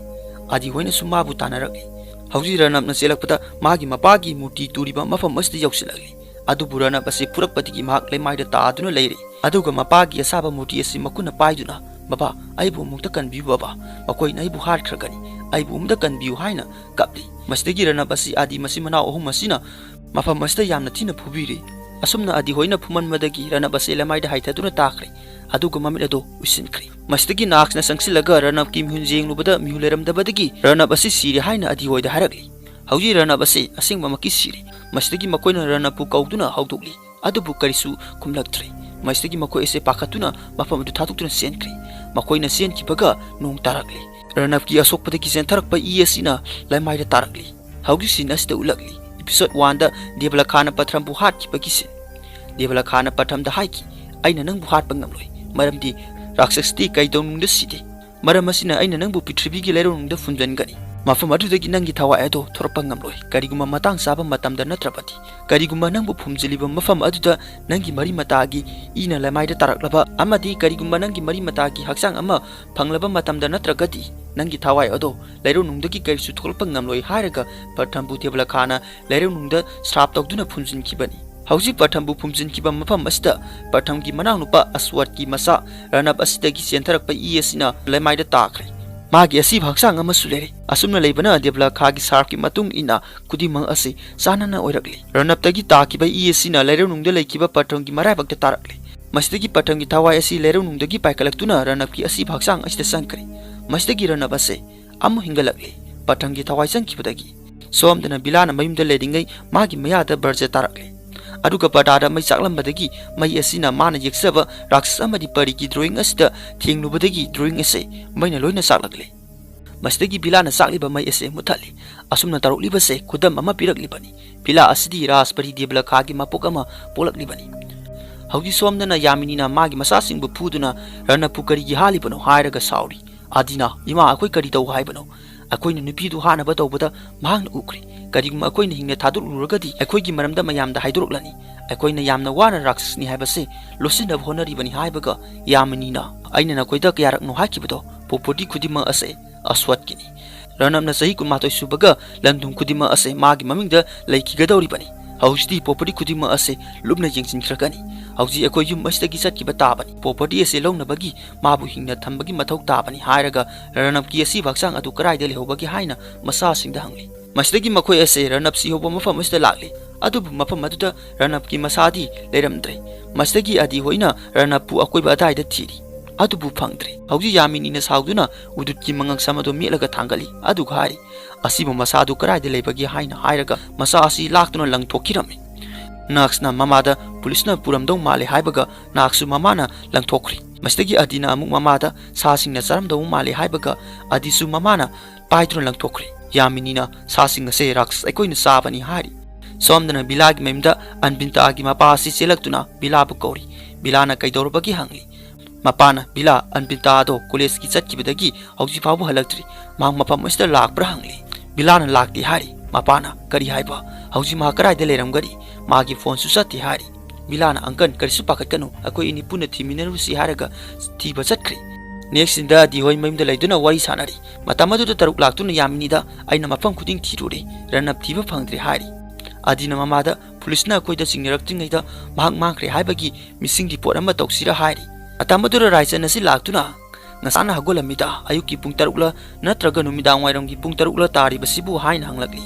ꯑꯗꯤ ꯍꯣꯏꯅꯁꯨ ꯃꯥꯕꯨ ꯇꯥꯟꯅꯔꯛꯂꯤ꯫ ꯍꯧꯖꯤꯛ ꯔꯅꯞꯅ ꯆꯦꯜꯂꯛꯄꯗ ꯃꯥꯒꯤ ꯃꯄꯥꯒꯤ ꯃꯨꯔꯇꯤ ꯇꯨꯔꯤꯕ ꯃꯐꯝ ꯑꯁꯤꯗ ꯌꯧꯁꯤꯜꯂꯛꯂꯤ꯫ ꯑꯗꯨꯕꯨ ꯔꯅꯞ ꯑꯁꯤ ꯐꯨꯔꯛꯄꯗꯒꯤ ꯃꯍꯥꯛ ꯂꯩꯃꯥꯏꯗ ꯇꯥꯗꯨꯅ ꯂꯩꯔꯦ꯫ ꯑꯗꯨꯒ ꯃꯄꯥꯒꯤ ꯑꯁꯥꯕ ꯃꯨꯔꯇꯤ ꯑꯁꯤ ꯃꯈꯨꯠꯅ ꯄꯥꯏꯗꯨꯅ, "ꯕꯕꯥ, ꯑꯩꯕꯨ ꯑꯃꯨꯛꯇ ꯀꯟꯕꯤꯌꯨ ꯕꯕꯥ, ꯃꯈꯣꯏꯅ ꯑꯩꯕꯨ ꯍꯥꯠꯈ꯭ꯔꯒꯅꯤ, ꯑꯩꯕꯨ ꯑꯃꯨꯛꯇ ꯀꯟꯕꯤꯌꯨ" ꯍꯥꯏꯅ ꯀꯞꯂꯤ꯫ ꯃꯁꯤꯗꯒꯤ ꯔꯅꯞ ꯑꯁꯤ ꯑꯥꯗꯤ ꯃꯆꯤꯟ ꯃꯅꯥꯎ ꯑꯍꯨꯝ ꯑꯁꯤꯅ ꯃꯐꯝ ꯑꯁꯤꯗ ꯌꯥꯝꯅ ꯊꯤꯅ ꯐꯨꯕꯤꯔꯤ꯫ ꯑꯁꯨꯝꯅ ꯑꯗꯤ ꯍꯣꯏꯅ ꯐꯨꯃꯟꯕꯗꯒꯤ ꯔꯅꯞ ꯑꯁꯤ ꯂꯩꯃꯥꯏꯗ ꯍꯥꯏꯊꯗꯨꯅ ꯇꯥꯈ꯭ꯔꯦ꯫ ꯑꯗꯨꯒ ꯃꯃꯤꯠ ꯑꯗꯨ ꯎꯏꯁꯤꯟꯈ꯭ꯔꯦ꯫ ꯃꯁꯤꯗꯒꯤ ꯅꯥꯛꯁꯅ ꯆꯪꯁꯤꯜꯂꯒ ꯔꯅꯞꯀꯤ ꯃꯤꯍꯨꯟ ꯌꯦꯡꯂꯨꯕꯗ ꯃꯤꯍꯨꯟ ꯂꯩꯔꯝꯗꯕꯗꯒꯤ ꯔꯅꯞ ꯑꯁꯤ ꯁꯤꯔꯦ ꯍꯥꯏꯅ ꯑꯗꯤ ꯍꯣꯏꯗ ꯍꯥꯏꯔꯛꯂꯤ꯫ ꯍꯧꯖꯤꯛ ꯔꯅꯞ ꯑꯁꯤ ꯑꯁꯦꯡꯕꯃꯛꯀꯤ ꯁꯤꯔꯦ꯫ ꯃꯁꯤꯗꯒꯤ ꯃꯈꯣꯏꯅ ꯔꯅꯞꯄꯨ ꯀꯧꯗꯨꯅ ꯍꯧꯗꯣꯛꯂꯤ꯫ ꯑꯗꯨꯕꯨ ꯀꯔꯤꯁꯨ ꯈꯨꯝꯂꯛꯇ꯭ꯔꯦ꯫ ꯃꯁꯤꯗꯒꯤ ꯃꯈꯣꯏ ꯑꯁꯤ ꯄꯥꯈꯠꯇꯨꯅ ꯃꯐꯝ ꯑꯗꯨ ꯊꯥꯗꯣꯛꯇꯨꯅ ꯆꯦꯟꯈ꯭ꯔꯦ꯫ ꯃꯈꯣꯏꯅ ꯆꯦꯟꯈꯤꯕꯒ ꯅꯣꯡ ꯇꯥꯔꯛꯂꯦ꯫ ꯔꯅꯞꯀꯤ ꯑꯁꯣꯛꯄꯗꯒꯤ ꯆꯦꯟꯊꯔꯛꯄ ꯏ ꯑꯁꯤꯅ ꯂꯩꯃꯥꯏꯗ ꯇꯥꯔꯛꯂꯤ꯫ ꯍꯧꯖꯤꯛ ꯁꯤꯟ ꯑꯁꯤꯗ ꯎꯠꯂꯛꯂꯤ꯫ Episode one ꯗ ꯗꯦꯕꯂꯈꯥꯅ ꯄ꯭ꯔꯊꯝꯕꯨ ꯍꯥꯠꯈꯤꯕꯒꯤ scene꯫ ꯗꯦꯕꯂꯈꯥꯅ ꯄ꯭ꯔꯊꯝꯗ ꯍꯥꯏꯈꯤ, "ꯑꯩꯅ ꯅꯪꯕꯨ ꯍꯥꯠꯄ ꯉꯝꯂꯣꯏ, ꯃꯔꯝꯗꯤ ꯔꯥꯛꯁꯁꯇꯤ ꯀꯩꯗꯧꯅꯨꯡꯗ ꯁꯤꯗꯦ꯫ ꯃꯔꯝ ꯑꯁꯤꯅ ꯑꯩꯅ ꯅꯪꯕꯨ ꯄ꯭ꯔꯤꯊꯤꯕꯤꯒꯤ ꯂꯩꯔꯧꯅꯨꯡꯗ ꯐꯨꯝꯖꯤꯟꯒꯅꯤ꯫ ꯃꯐꯝ ꯑꯗꯨꯗꯒꯤ ꯅꯪꯒꯤ ꯊꯋꯥꯏ ꯑꯗꯨ ꯊꯣꯔꯛꯄ ꯉꯝꯂꯣꯏ, ꯀꯔꯤꯒꯨꯝꯕ ꯃꯇꯥꯡ ꯆꯥꯕ ꯃꯇꯝꯗ ꯅꯠꯇ꯭ꯔꯕꯗꯤ꯫ ꯀꯔꯤꯒꯨꯝꯕ ꯅꯪꯕꯨ ꯐꯨꯝꯖꯤꯜꯂꯤꯕ ꯃꯐꯝ ꯑꯗꯨꯗ ꯅꯪꯒꯤ ꯃꯔꯤ ꯃꯇꯥꯒꯤ ꯏꯅ ꯂꯩꯃꯥꯏꯗ ꯇꯥꯔꯛꯂꯕ ꯑꯃꯗꯤ ꯀꯔꯤꯒꯨꯝꯕ ꯅꯪꯒꯤ ꯃꯔꯤ ꯃꯇꯥꯒꯤ ꯍꯛꯆꯥꯡ ꯑꯃ ꯐꯪꯂꯕ ꯃꯇꯝꯗ ꯅꯠꯇ꯭ꯔꯒꯗꯤ ꯅꯪꯒꯤ ꯊꯋꯥꯏ ꯑꯗꯣ ꯂꯩꯔꯧꯅꯨꯡꯗꯒꯤ ꯀꯔꯤꯁꯨ ꯊꯣꯛꯂꯛꯄ ꯉꯝꯂꯣꯏ" ꯍꯥꯏꯔꯒ ꯄ꯭ꯔꯊꯝꯕꯨ ꯗꯦꯕꯂꯈꯥꯅ ꯂꯩꯔꯧꯅꯨꯡꯗ ꯁ꯭ꯔꯥꯞ ꯇꯧꯗꯨꯅ ꯐꯨꯝꯖꯤꯟꯈꯤꯕꯅꯤ꯫ ꯍꯧꯖꯤꯛ ꯄ꯭ꯔꯊꯝꯕꯨ ꯐꯨꯝꯖꯤꯟꯈꯤꯕ ꯃꯐꯝ ꯑꯁꯤꯗ ꯄ꯭ꯔꯊꯝꯒꯤ ꯃꯅꯥꯎꯅꯨꯄꯥ ꯑꯁꯋꯠꯀꯤ ꯃꯆꯥ ꯔꯅꯞ ꯑꯁꯤꯗꯒꯤ ꯆꯦꯟꯊꯔꯛꯄ ꯏ ꯑꯁꯤꯅ ꯂꯩꯃꯥꯏꯗ ꯇꯥꯈ꯭ꯔꯦ꯫ ꯃꯥꯒꯤ ꯑꯁꯤꯕ ꯍꯛꯆꯥꯡ ꯑꯃꯁꯨ ꯂꯩꯔꯦ꯫ ꯑꯁꯨꯝꯅ ꯂꯩꯕꯅ ꯗꯦꯕꯂꯈꯥꯒꯤ ꯁ꯭ꯔꯥꯞꯀꯤ ꯃꯇꯨꯡ ꯏꯟꯅ ꯈꯨꯗꯤꯡꯃꯛ ꯑꯁꯤ ꯆꯥꯟꯅꯅ ꯑꯣꯏꯔꯛꯂꯤ꯫ ꯔꯅꯞꯇꯒꯤ ꯇꯥꯈꯤꯕ ꯏ ꯑꯁꯤꯅ ꯂꯩꯔꯧꯅꯨꯡꯗ ꯂꯩꯈꯤꯕ ꯄ꯭ꯔꯊꯝꯒꯤ ꯃꯔꯥꯏꯕꯛꯇ ꯇꯥꯔꯛꯂꯤ꯫ ꯃꯁꯤꯗꯒꯤ ꯄ꯭ꯔꯊꯝꯒꯤ ꯊꯋꯥꯏ ꯑꯁꯤ ꯂꯩꯔꯧꯅꯨꯡꯗꯒꯤ ꯄꯥꯏꯈꯠꯂꯛꯇꯨꯅ ꯔꯅꯞꯀꯤ ꯑꯁꯤꯕ ꯍꯛꯆꯥꯡ ꯑꯁꯤꯗ ꯆꯪꯈ꯭ꯔꯦ꯫ ꯃꯁꯤꯗꯒꯤ ꯔꯅꯞ ꯑꯁꯤ ꯑꯃꯨꯛ ꯍꯤꯡꯒꯠꯂꯛꯂꯤ꯫ ꯄ꯭ꯔꯊꯝꯒꯤ ꯊꯋꯥꯏ ꯆꯪꯈꯤꯕꯗꯒꯤ ꯁꯣꯝꯗꯅ ꯕꯤꯂꯥꯅ ꯃꯌꯨꯝꯗ ꯂꯩꯔꯤꯉꯩ ꯃꯥꯒꯤ ꯃꯌꯥꯗ ꯕꯔꯖ ꯇꯥꯔꯛꯂꯦ꯫ ꯑꯗꯨꯒ ꯄꯔꯗꯥꯗ ꯃꯩ ꯆꯥꯛꯂꯝꯕꯗꯒꯤ ꯃꯩ ꯑꯁꯤꯅ ꯃꯥꯅ ꯌꯦꯛꯆꯕ ꯔꯥꯛꯁꯁ ꯑꯃꯗꯤ ꯄꯔꯤꯒꯤ drawing ꯑꯁꯤꯗ ꯊꯦꯡꯂꯨꯕꯗꯒꯤ drawing ꯑꯁꯤ ꯃꯩꯅ ꯂꯣꯏꯅ ꯆꯥꯛꯂꯛꯂꯦ꯫ ꯃꯁꯤꯗꯒꯤ ꯕꯤꯂꯥꯅ ꯆꯥꯛꯂꯤꯕ ꯃꯩ ꯑꯁꯤ ꯃꯨꯠꯊꯠꯂꯤ꯫ ꯑꯁꯨꯝꯅ ꯇꯧꯔꯛꯂꯤꯕꯁꯦ ꯈꯨꯗꯝ ꯑꯃ ꯄꯤꯔꯛꯂꯤꯕꯅꯤ꯫ ꯕꯤꯂꯥ ꯑꯁꯤꯗꯤ ꯔꯥꯖꯄꯔꯤ ꯗꯦꯕꯂꯈꯥꯒꯤ ꯃꯄꯣꯛ ꯑꯃ ꯄꯣꯛꯂꯛꯂꯤꯕꯅꯤ꯫ ꯍꯧꯖꯤꯛ ꯁꯣꯝꯗꯅ ꯌꯥꯃꯤꯅꯤꯅ ꯃꯥꯒꯤ ꯃꯆꯥꯁꯤꯡꯕꯨ ꯐꯨꯗꯨꯅ ꯔꯅꯞꯄꯨ ꯀꯔꯤꯒꯤ ꯍꯥꯠꯂꯤꯕꯅꯣ ꯍꯥꯏꯔꯒ ꯁꯥꯎꯔꯤ꯫ ꯑꯗꯤꯅ, "ꯏꯃꯥ, ꯑꯩꯈꯣꯏ ꯀꯔꯤ ꯇꯧ ꯍꯥꯏꯕꯅꯣ? ꯑꯩꯈꯣꯏꯅ ꯅꯨꯄꯤꯗꯨ ꯍꯥꯠꯅꯕ ꯇꯧꯕꯗ ꯃꯍꯥꯛꯅ ꯎꯈ꯭ꯔꯦ꯫ ꯀꯔꯤꯒꯨꯝꯕ ꯑꯩꯈꯣꯏꯅ ꯍꯤꯡꯅ ꯊꯥꯗꯣꯛꯂꯨꯔꯒꯗꯤ ꯑꯩꯈꯣꯏꯒꯤ ꯃꯔꯝꯗ ꯃꯌꯥꯝꯗ ꯍꯥꯏꯗꯣꯔꯛꯂꯅꯤ꯫ ꯑꯩꯈꯣꯏꯅ ꯌꯥꯝꯅ ꯋꯥꯅ ꯔꯥꯛꯁꯁꯅꯤ ꯍꯥꯏꯕꯁꯤ ꯂꯣꯠꯁꯤꯟꯅꯕ ꯍꯣꯠꯅꯔꯤꯕꯅꯤ" ꯍꯥꯏꯕꯒ ꯌꯥꯃꯤꯅꯤꯅ, "ꯑꯩꯅ ꯅꯈꯣꯏꯗ ꯀꯌꯥꯔꯛꯅꯣ ꯍꯥꯏꯈꯤꯕꯗꯣ, property ꯈꯨꯗꯤꯡꯃꯛ ꯑꯁꯦ ꯑꯁꯋꯠꯀꯤꯅꯤ꯫ ꯔꯅꯞꯅ ꯆꯍꯤ ꯀꯨꯟꯃꯥꯊꯣꯏ ꯁꯨꯕꯒ ꯂꯟ ꯊꯨꯝ ꯈꯨꯗꯤꯡꯃꯛ ꯑꯁꯦ ꯃꯥꯒꯤ ꯃꯃꯤꯡꯗ ꯂꯩꯈꯤꯒꯗꯧꯔꯤꯕꯅꯤ꯫ ꯍꯧꯖꯤꯛꯇꯤ property ꯈꯨꯗꯤꯡꯃꯛ ꯑꯁꯦ ꯂꯨꯞꯅ ꯌꯦꯡꯁꯤꯟꯈ꯭ꯔꯒꯅꯤ꯫ ꯍꯧꯖꯤꯛ ꯑꯩꯈꯣꯏ ꯌꯨꯝ ꯑꯁꯤꯗꯒꯤ ꯆꯠꯈꯤꯕ ꯇꯥꯕꯅꯤ꯫ Property ꯑꯁꯦ ꯂꯧꯅꯕꯒꯤ ꯃꯥꯕꯨ ꯍꯤꯡꯅ ꯊꯝꯕꯒꯤ ꯃꯊꯧ ꯇꯥꯕꯅꯤ" ꯍꯥꯏꯔꯒ ꯔꯅꯞꯀꯤ ꯑꯁꯤꯕ ꯍꯛꯆꯥꯡ ꯑꯗꯨ ꯀꯗꯥꯏꯗ ꯂꯩꯍꯧꯕꯒꯦ ꯍꯥꯏꯅ ꯃꯆꯥꯁꯤꯡꯗ ꯍꯪꯂꯤ꯫ ꯃꯁꯤꯗꯒꯤ ꯃꯈꯣꯏ ꯑꯁꯦ ꯔꯅꯞ ꯁꯤꯍꯧꯕ ꯃꯐꯝ ꯑꯁꯤꯗ ꯂꯥꯛꯂꯤ꯫ ꯑꯗꯨꯕꯨ ꯃꯐꯝ ꯑꯗꯨꯗ ꯔꯅꯞꯀꯤ ꯃꯁꯥꯗꯤ ꯂꯩꯔꯝꯗ꯭ꯔꯦ꯫ ꯃꯁꯤꯗꯒꯤ ꯑꯗꯤ ꯍꯣꯏꯅ ꯔꯅꯞꯄꯨ ꯑꯀꯣꯏꯕ ꯑꯗꯥꯏꯗ ꯊꯤꯔꯤ꯫ ꯑꯗꯨꯕꯨ ꯐꯪꯗ꯭ꯔꯦ꯫ ꯍꯧꯖꯤꯛ ꯌꯥꯃꯤꯅꯤꯅ ꯁꯥꯎꯗꯨꯅ ꯎꯗꯨꯠꯀꯤ ꯃꯉꯛꯁꯝ ꯑꯗꯨ ꯃꯦꯠꯂꯒ ꯊꯥꯡꯒꯠꯂꯤ꯫ ꯑꯗꯨꯒ ꯍꯥꯏꯔꯤ, "ꯑꯁꯤꯕꯨ ꯃꯁꯥꯗꯨ ꯀꯗꯥꯏꯗ ꯂꯩꯕꯒꯦ?" ꯍꯥꯏꯅ ꯍꯥꯏꯔꯒ ꯃꯆꯥ ꯑꯁꯤ ꯂꯥꯛꯇꯨꯅ ꯂꯪꯊꯣꯛꯈꯤꯔꯝꯃꯤ꯫ ꯅꯥꯛꯁꯅ ꯃꯃꯥꯗ ꯄꯨꯂꯤꯁꯅ ꯄꯨꯔꯝꯗꯧ ꯃꯥꯜꯂꯦ ꯍꯥꯏꯕꯒ ꯅꯥꯛꯁꯨ ꯃꯃꯥꯅ ꯂꯪꯊꯣꯛꯈ꯭ꯔꯦ꯫ ꯃꯁꯤꯗꯒꯤ ꯑꯗꯤꯅ ꯑꯃꯨꯛ ꯃꯃꯥꯗ ꯁꯥꯁꯤꯡꯅ ꯆꯥꯔꯝꯗꯧ ꯃꯥꯜꯂꯦ ꯍꯥꯏꯕꯒ ꯑꯗꯤꯁꯨ ꯃꯃꯥꯅ ꯄꯥꯏꯗꯨꯅ ꯂꯪꯊꯣꯛꯈ꯭ꯔꯦ꯫ ꯌꯥꯃꯤꯅꯤꯅ ꯁꯥꯁꯤꯡ ꯑꯁꯦ ꯔꯥꯛꯁ ꯑꯩꯈꯣꯏꯅ ꯆꯥꯕꯅꯤ ꯍꯥꯏꯔꯤ꯫ ꯁꯣꯝꯗꯅ ꯕꯤꯂꯥꯒꯤ ꯃꯌꯨꯝꯗ ꯑꯟꯕꯤꯟꯇꯥꯒꯤ ꯃꯄꯥ ꯑꯁꯤ ꯆꯦꯜꯂꯛꯇꯨꯅ ꯕꯤꯂꯥꯕꯨ ꯀꯧꯔꯤ꯫ ꯕꯤꯂꯥꯅ ꯀꯩꯗꯧꯔꯕꯒꯦ ꯍꯪꯂꯤ꯫ ꯃꯄꯥꯅ ꯕꯤꯂꯥ ꯑꯟꯕꯤꯟꯇꯥ ꯑꯗꯣ ꯀꯣꯂꯦꯖꯀꯤ ꯆꯠꯈꯤꯕꯗꯒꯤ ꯍꯧꯖꯤꯛ ꯐꯥꯎꯕ ꯍꯜꯂꯛꯇ꯭ꯔꯤ꯫ ꯃꯍꯥꯛ ꯃꯐꯝ ꯑꯁꯤꯗ ꯂꯥꯛꯄ꯭ꯔꯥ ꯍꯪꯂꯤ꯫ ꯕꯤꯂꯥꯅ ꯂꯥꯛꯇꯦ ꯍꯥꯏꯔꯤ꯫ ꯃꯄꯥꯅ ꯀꯔꯤ ꯍꯥꯏꯕ? ꯍꯧꯖꯤꯛ ꯃꯍꯥꯛ ꯀꯗꯥꯏꯗ ꯂꯩꯔꯝꯒꯅꯤ? ꯃꯥꯒꯤ ꯐꯣꯟꯁꯨ ꯆꯠꯇꯦ ꯍꯥꯏꯔꯤ꯫ ꯕꯤꯂꯥꯅ, "ꯑꯪꯀꯜ, ꯀꯔꯤꯁꯨ ꯄꯥꯈꯠꯀꯅꯨ, ꯑꯩꯈꯣꯏ ꯑꯅꯤ ꯄꯨꯟꯅ ꯊꯤꯃꯤꯟꯅꯔꯨꯁꯤ" ꯍꯥꯏꯔꯒ ꯊꯤꯕ ꯆꯠꯈ꯭ꯔꯦ꯫ ꯅꯦꯛꯁ ꯁꯤꯟꯗ ꯗꯤꯍꯣꯏ ꯃꯌꯨꯝꯗ ꯂꯩꯗꯨꯅ ꯋꯥꯔꯤ ꯁꯥꯟꯅꯔꯤ꯫ ꯃꯇꯝ ꯑꯗꯨꯗ ꯇꯔꯨꯛ ꯂꯥꯛꯇꯨꯅ ꯌꯥꯃꯤꯅꯤꯗ ꯑꯩꯅ ꯃꯐꯝ ꯈꯨꯗꯤꯡ ꯊꯤꯔꯨꯔꯦ, ꯔꯅꯞ ꯊꯤꯕ ꯐꯪꯗ꯭ꯔꯦ ꯍꯥꯏꯔꯤ꯫ ꯑꯗꯤꯅ ꯃꯃꯥꯗ ꯄꯨꯂꯤꯁꯅ ꯑꯩꯈꯣꯏꯗ ꯆꯤꯡꯅꯔꯛꯇ꯭ꯔꯤꯉꯩꯗ ꯃꯍꯥꯛ ꯃꯥꯡꯈ꯭ꯔꯦ ꯍꯥꯏꯕꯒꯤ ꯃꯤꯁꯤꯡ ꯔꯤꯄꯣꯔꯠ ꯑꯃ ꯇꯧꯁꯤꯔ ꯍꯥꯏꯔꯤ꯫ ꯃꯇꯝ ꯑꯗꯨꯗ ꯔꯥꯏꯆꯟ ꯑꯁꯤ ꯂꯥꯛꯇꯨꯅ, "ꯉꯁꯥꯅ ꯍꯧꯒꯠꯂꯝꯃꯤꯗ ꯑꯌꯨꯛꯀꯤ ꯄꯨꯡ ꯇꯔꯨꯛꯂ ꯅꯠꯇ꯭ꯔꯒ ꯅꯨꯃꯤꯗꯥꯡ ꯋꯥꯏꯔꯝꯒꯤ ꯄꯨꯡ ꯇꯔꯨꯛꯂ ꯇꯥꯔꯤꯕꯁꯤꯕꯨ?" ꯍꯥꯏꯅ ꯍꯪꯂꯛꯂꯤ꯫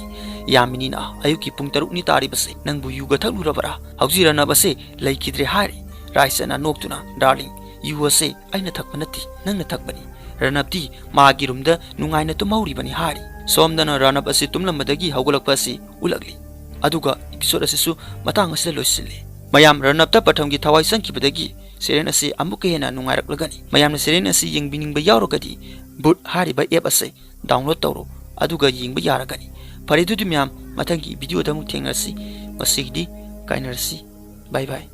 ꯌꯥꯃꯤꯅꯤꯅ, "ꯑꯌꯨꯛꯀꯤ ꯄꯨꯡ ꯇꯔꯨꯛꯅꯤ ꯇꯥꯔꯤꯕꯁꯦ, ꯅꯪꯕꯨ ꯌꯨꯒ ꯊꯛꯂꯨꯔꯕꯔꯥ? ꯍꯧꯖꯤꯛ ꯔꯅꯞ ꯑꯁꯦ ꯂꯩꯈꯤꯗ꯭ꯔꯦ" ꯍꯥꯏꯔꯤ꯫ ꯔꯥꯏꯆꯟꯅ ꯅꯣꯛꯇꯨꯅ, "ꯗꯥꯔꯂꯤꯡ, ꯌꯨ ꯑꯁꯦ ꯑꯩꯅ ꯊꯛꯄ ꯅꯠꯇꯦ, ꯅꯪꯅ ꯊꯛꯄꯅꯤ꯫ ꯔꯅꯞꯇꯤ ꯃꯥꯒꯤ ꯔꯨꯝꯗ ꯅꯨꯡꯉꯥꯏꯅ ꯇꯨꯝꯍꯧꯔꯤꯕꯅꯤ" ꯍꯥꯏꯔꯤ꯫ ꯁꯣꯝꯗꯅ ꯔꯅꯞ ꯑꯁꯤ ꯇꯨꯝꯂꯝꯕꯗꯒꯤ ꯍꯧꯒꯠꯂꯛꯄ ꯑꯁꯤ ꯎꯠꯂꯛꯂꯤ꯫ ꯑꯗꯨꯒ ꯏꯄꯤꯁꯣꯗ ꯑꯁꯤꯁꯨ ꯃꯇꯥꯡ ꯑꯁꯤꯗ ꯂꯣꯏꯁꯤꯜꯂꯤ꯫ ꯃꯌꯥꯝ ꯔꯅꯞꯇ ꯄ꯭ꯔꯊꯝꯒꯤ ꯊꯋꯥꯏ ꯆꯪꯈꯤꯕꯗꯒꯤ ꯁꯦꯔꯦꯟ ꯑꯁꯤ ꯑꯃꯨꯛꯀ ꯍꯦꯟꯅ ꯅꯨꯡꯉꯥꯏꯔꯛꯂꯒꯅꯤ꯫ ꯃꯌꯥꯝꯅ ꯁꯦꯔꯦꯟ ꯑꯁꯤ ꯌꯦꯡꯕꯤꯅꯤꯡꯕ ꯌꯥꯎꯔꯒꯗꯤ ꯕꯨꯠ ꯍꯥꯏꯔꯤꯕ ꯑꯦꯞ ꯑꯁꯤ ꯗꯥꯎꯟꯂꯣꯗ ꯇꯧꯔꯣ, ꯑꯗꯨꯒ ꯌꯦꯡꯕ ꯌꯥꯔꯒꯅꯤ꯫ ꯐꯔꯦ, ꯑꯗꯨꯗꯤ ꯃꯌꯥꯝ, ꯃꯊꯪꯒꯤ ꯚꯤꯗꯤꯑꯣꯗ ꯑꯃꯨꯛ ꯊꯦꯡꯅꯔꯁꯤ꯫ ꯉꯁꯤꯒꯤꯗꯤ ꯀꯥꯏꯅꯔꯁꯤ꯫ ꯕꯥꯏ ꯕꯥꯏ꯫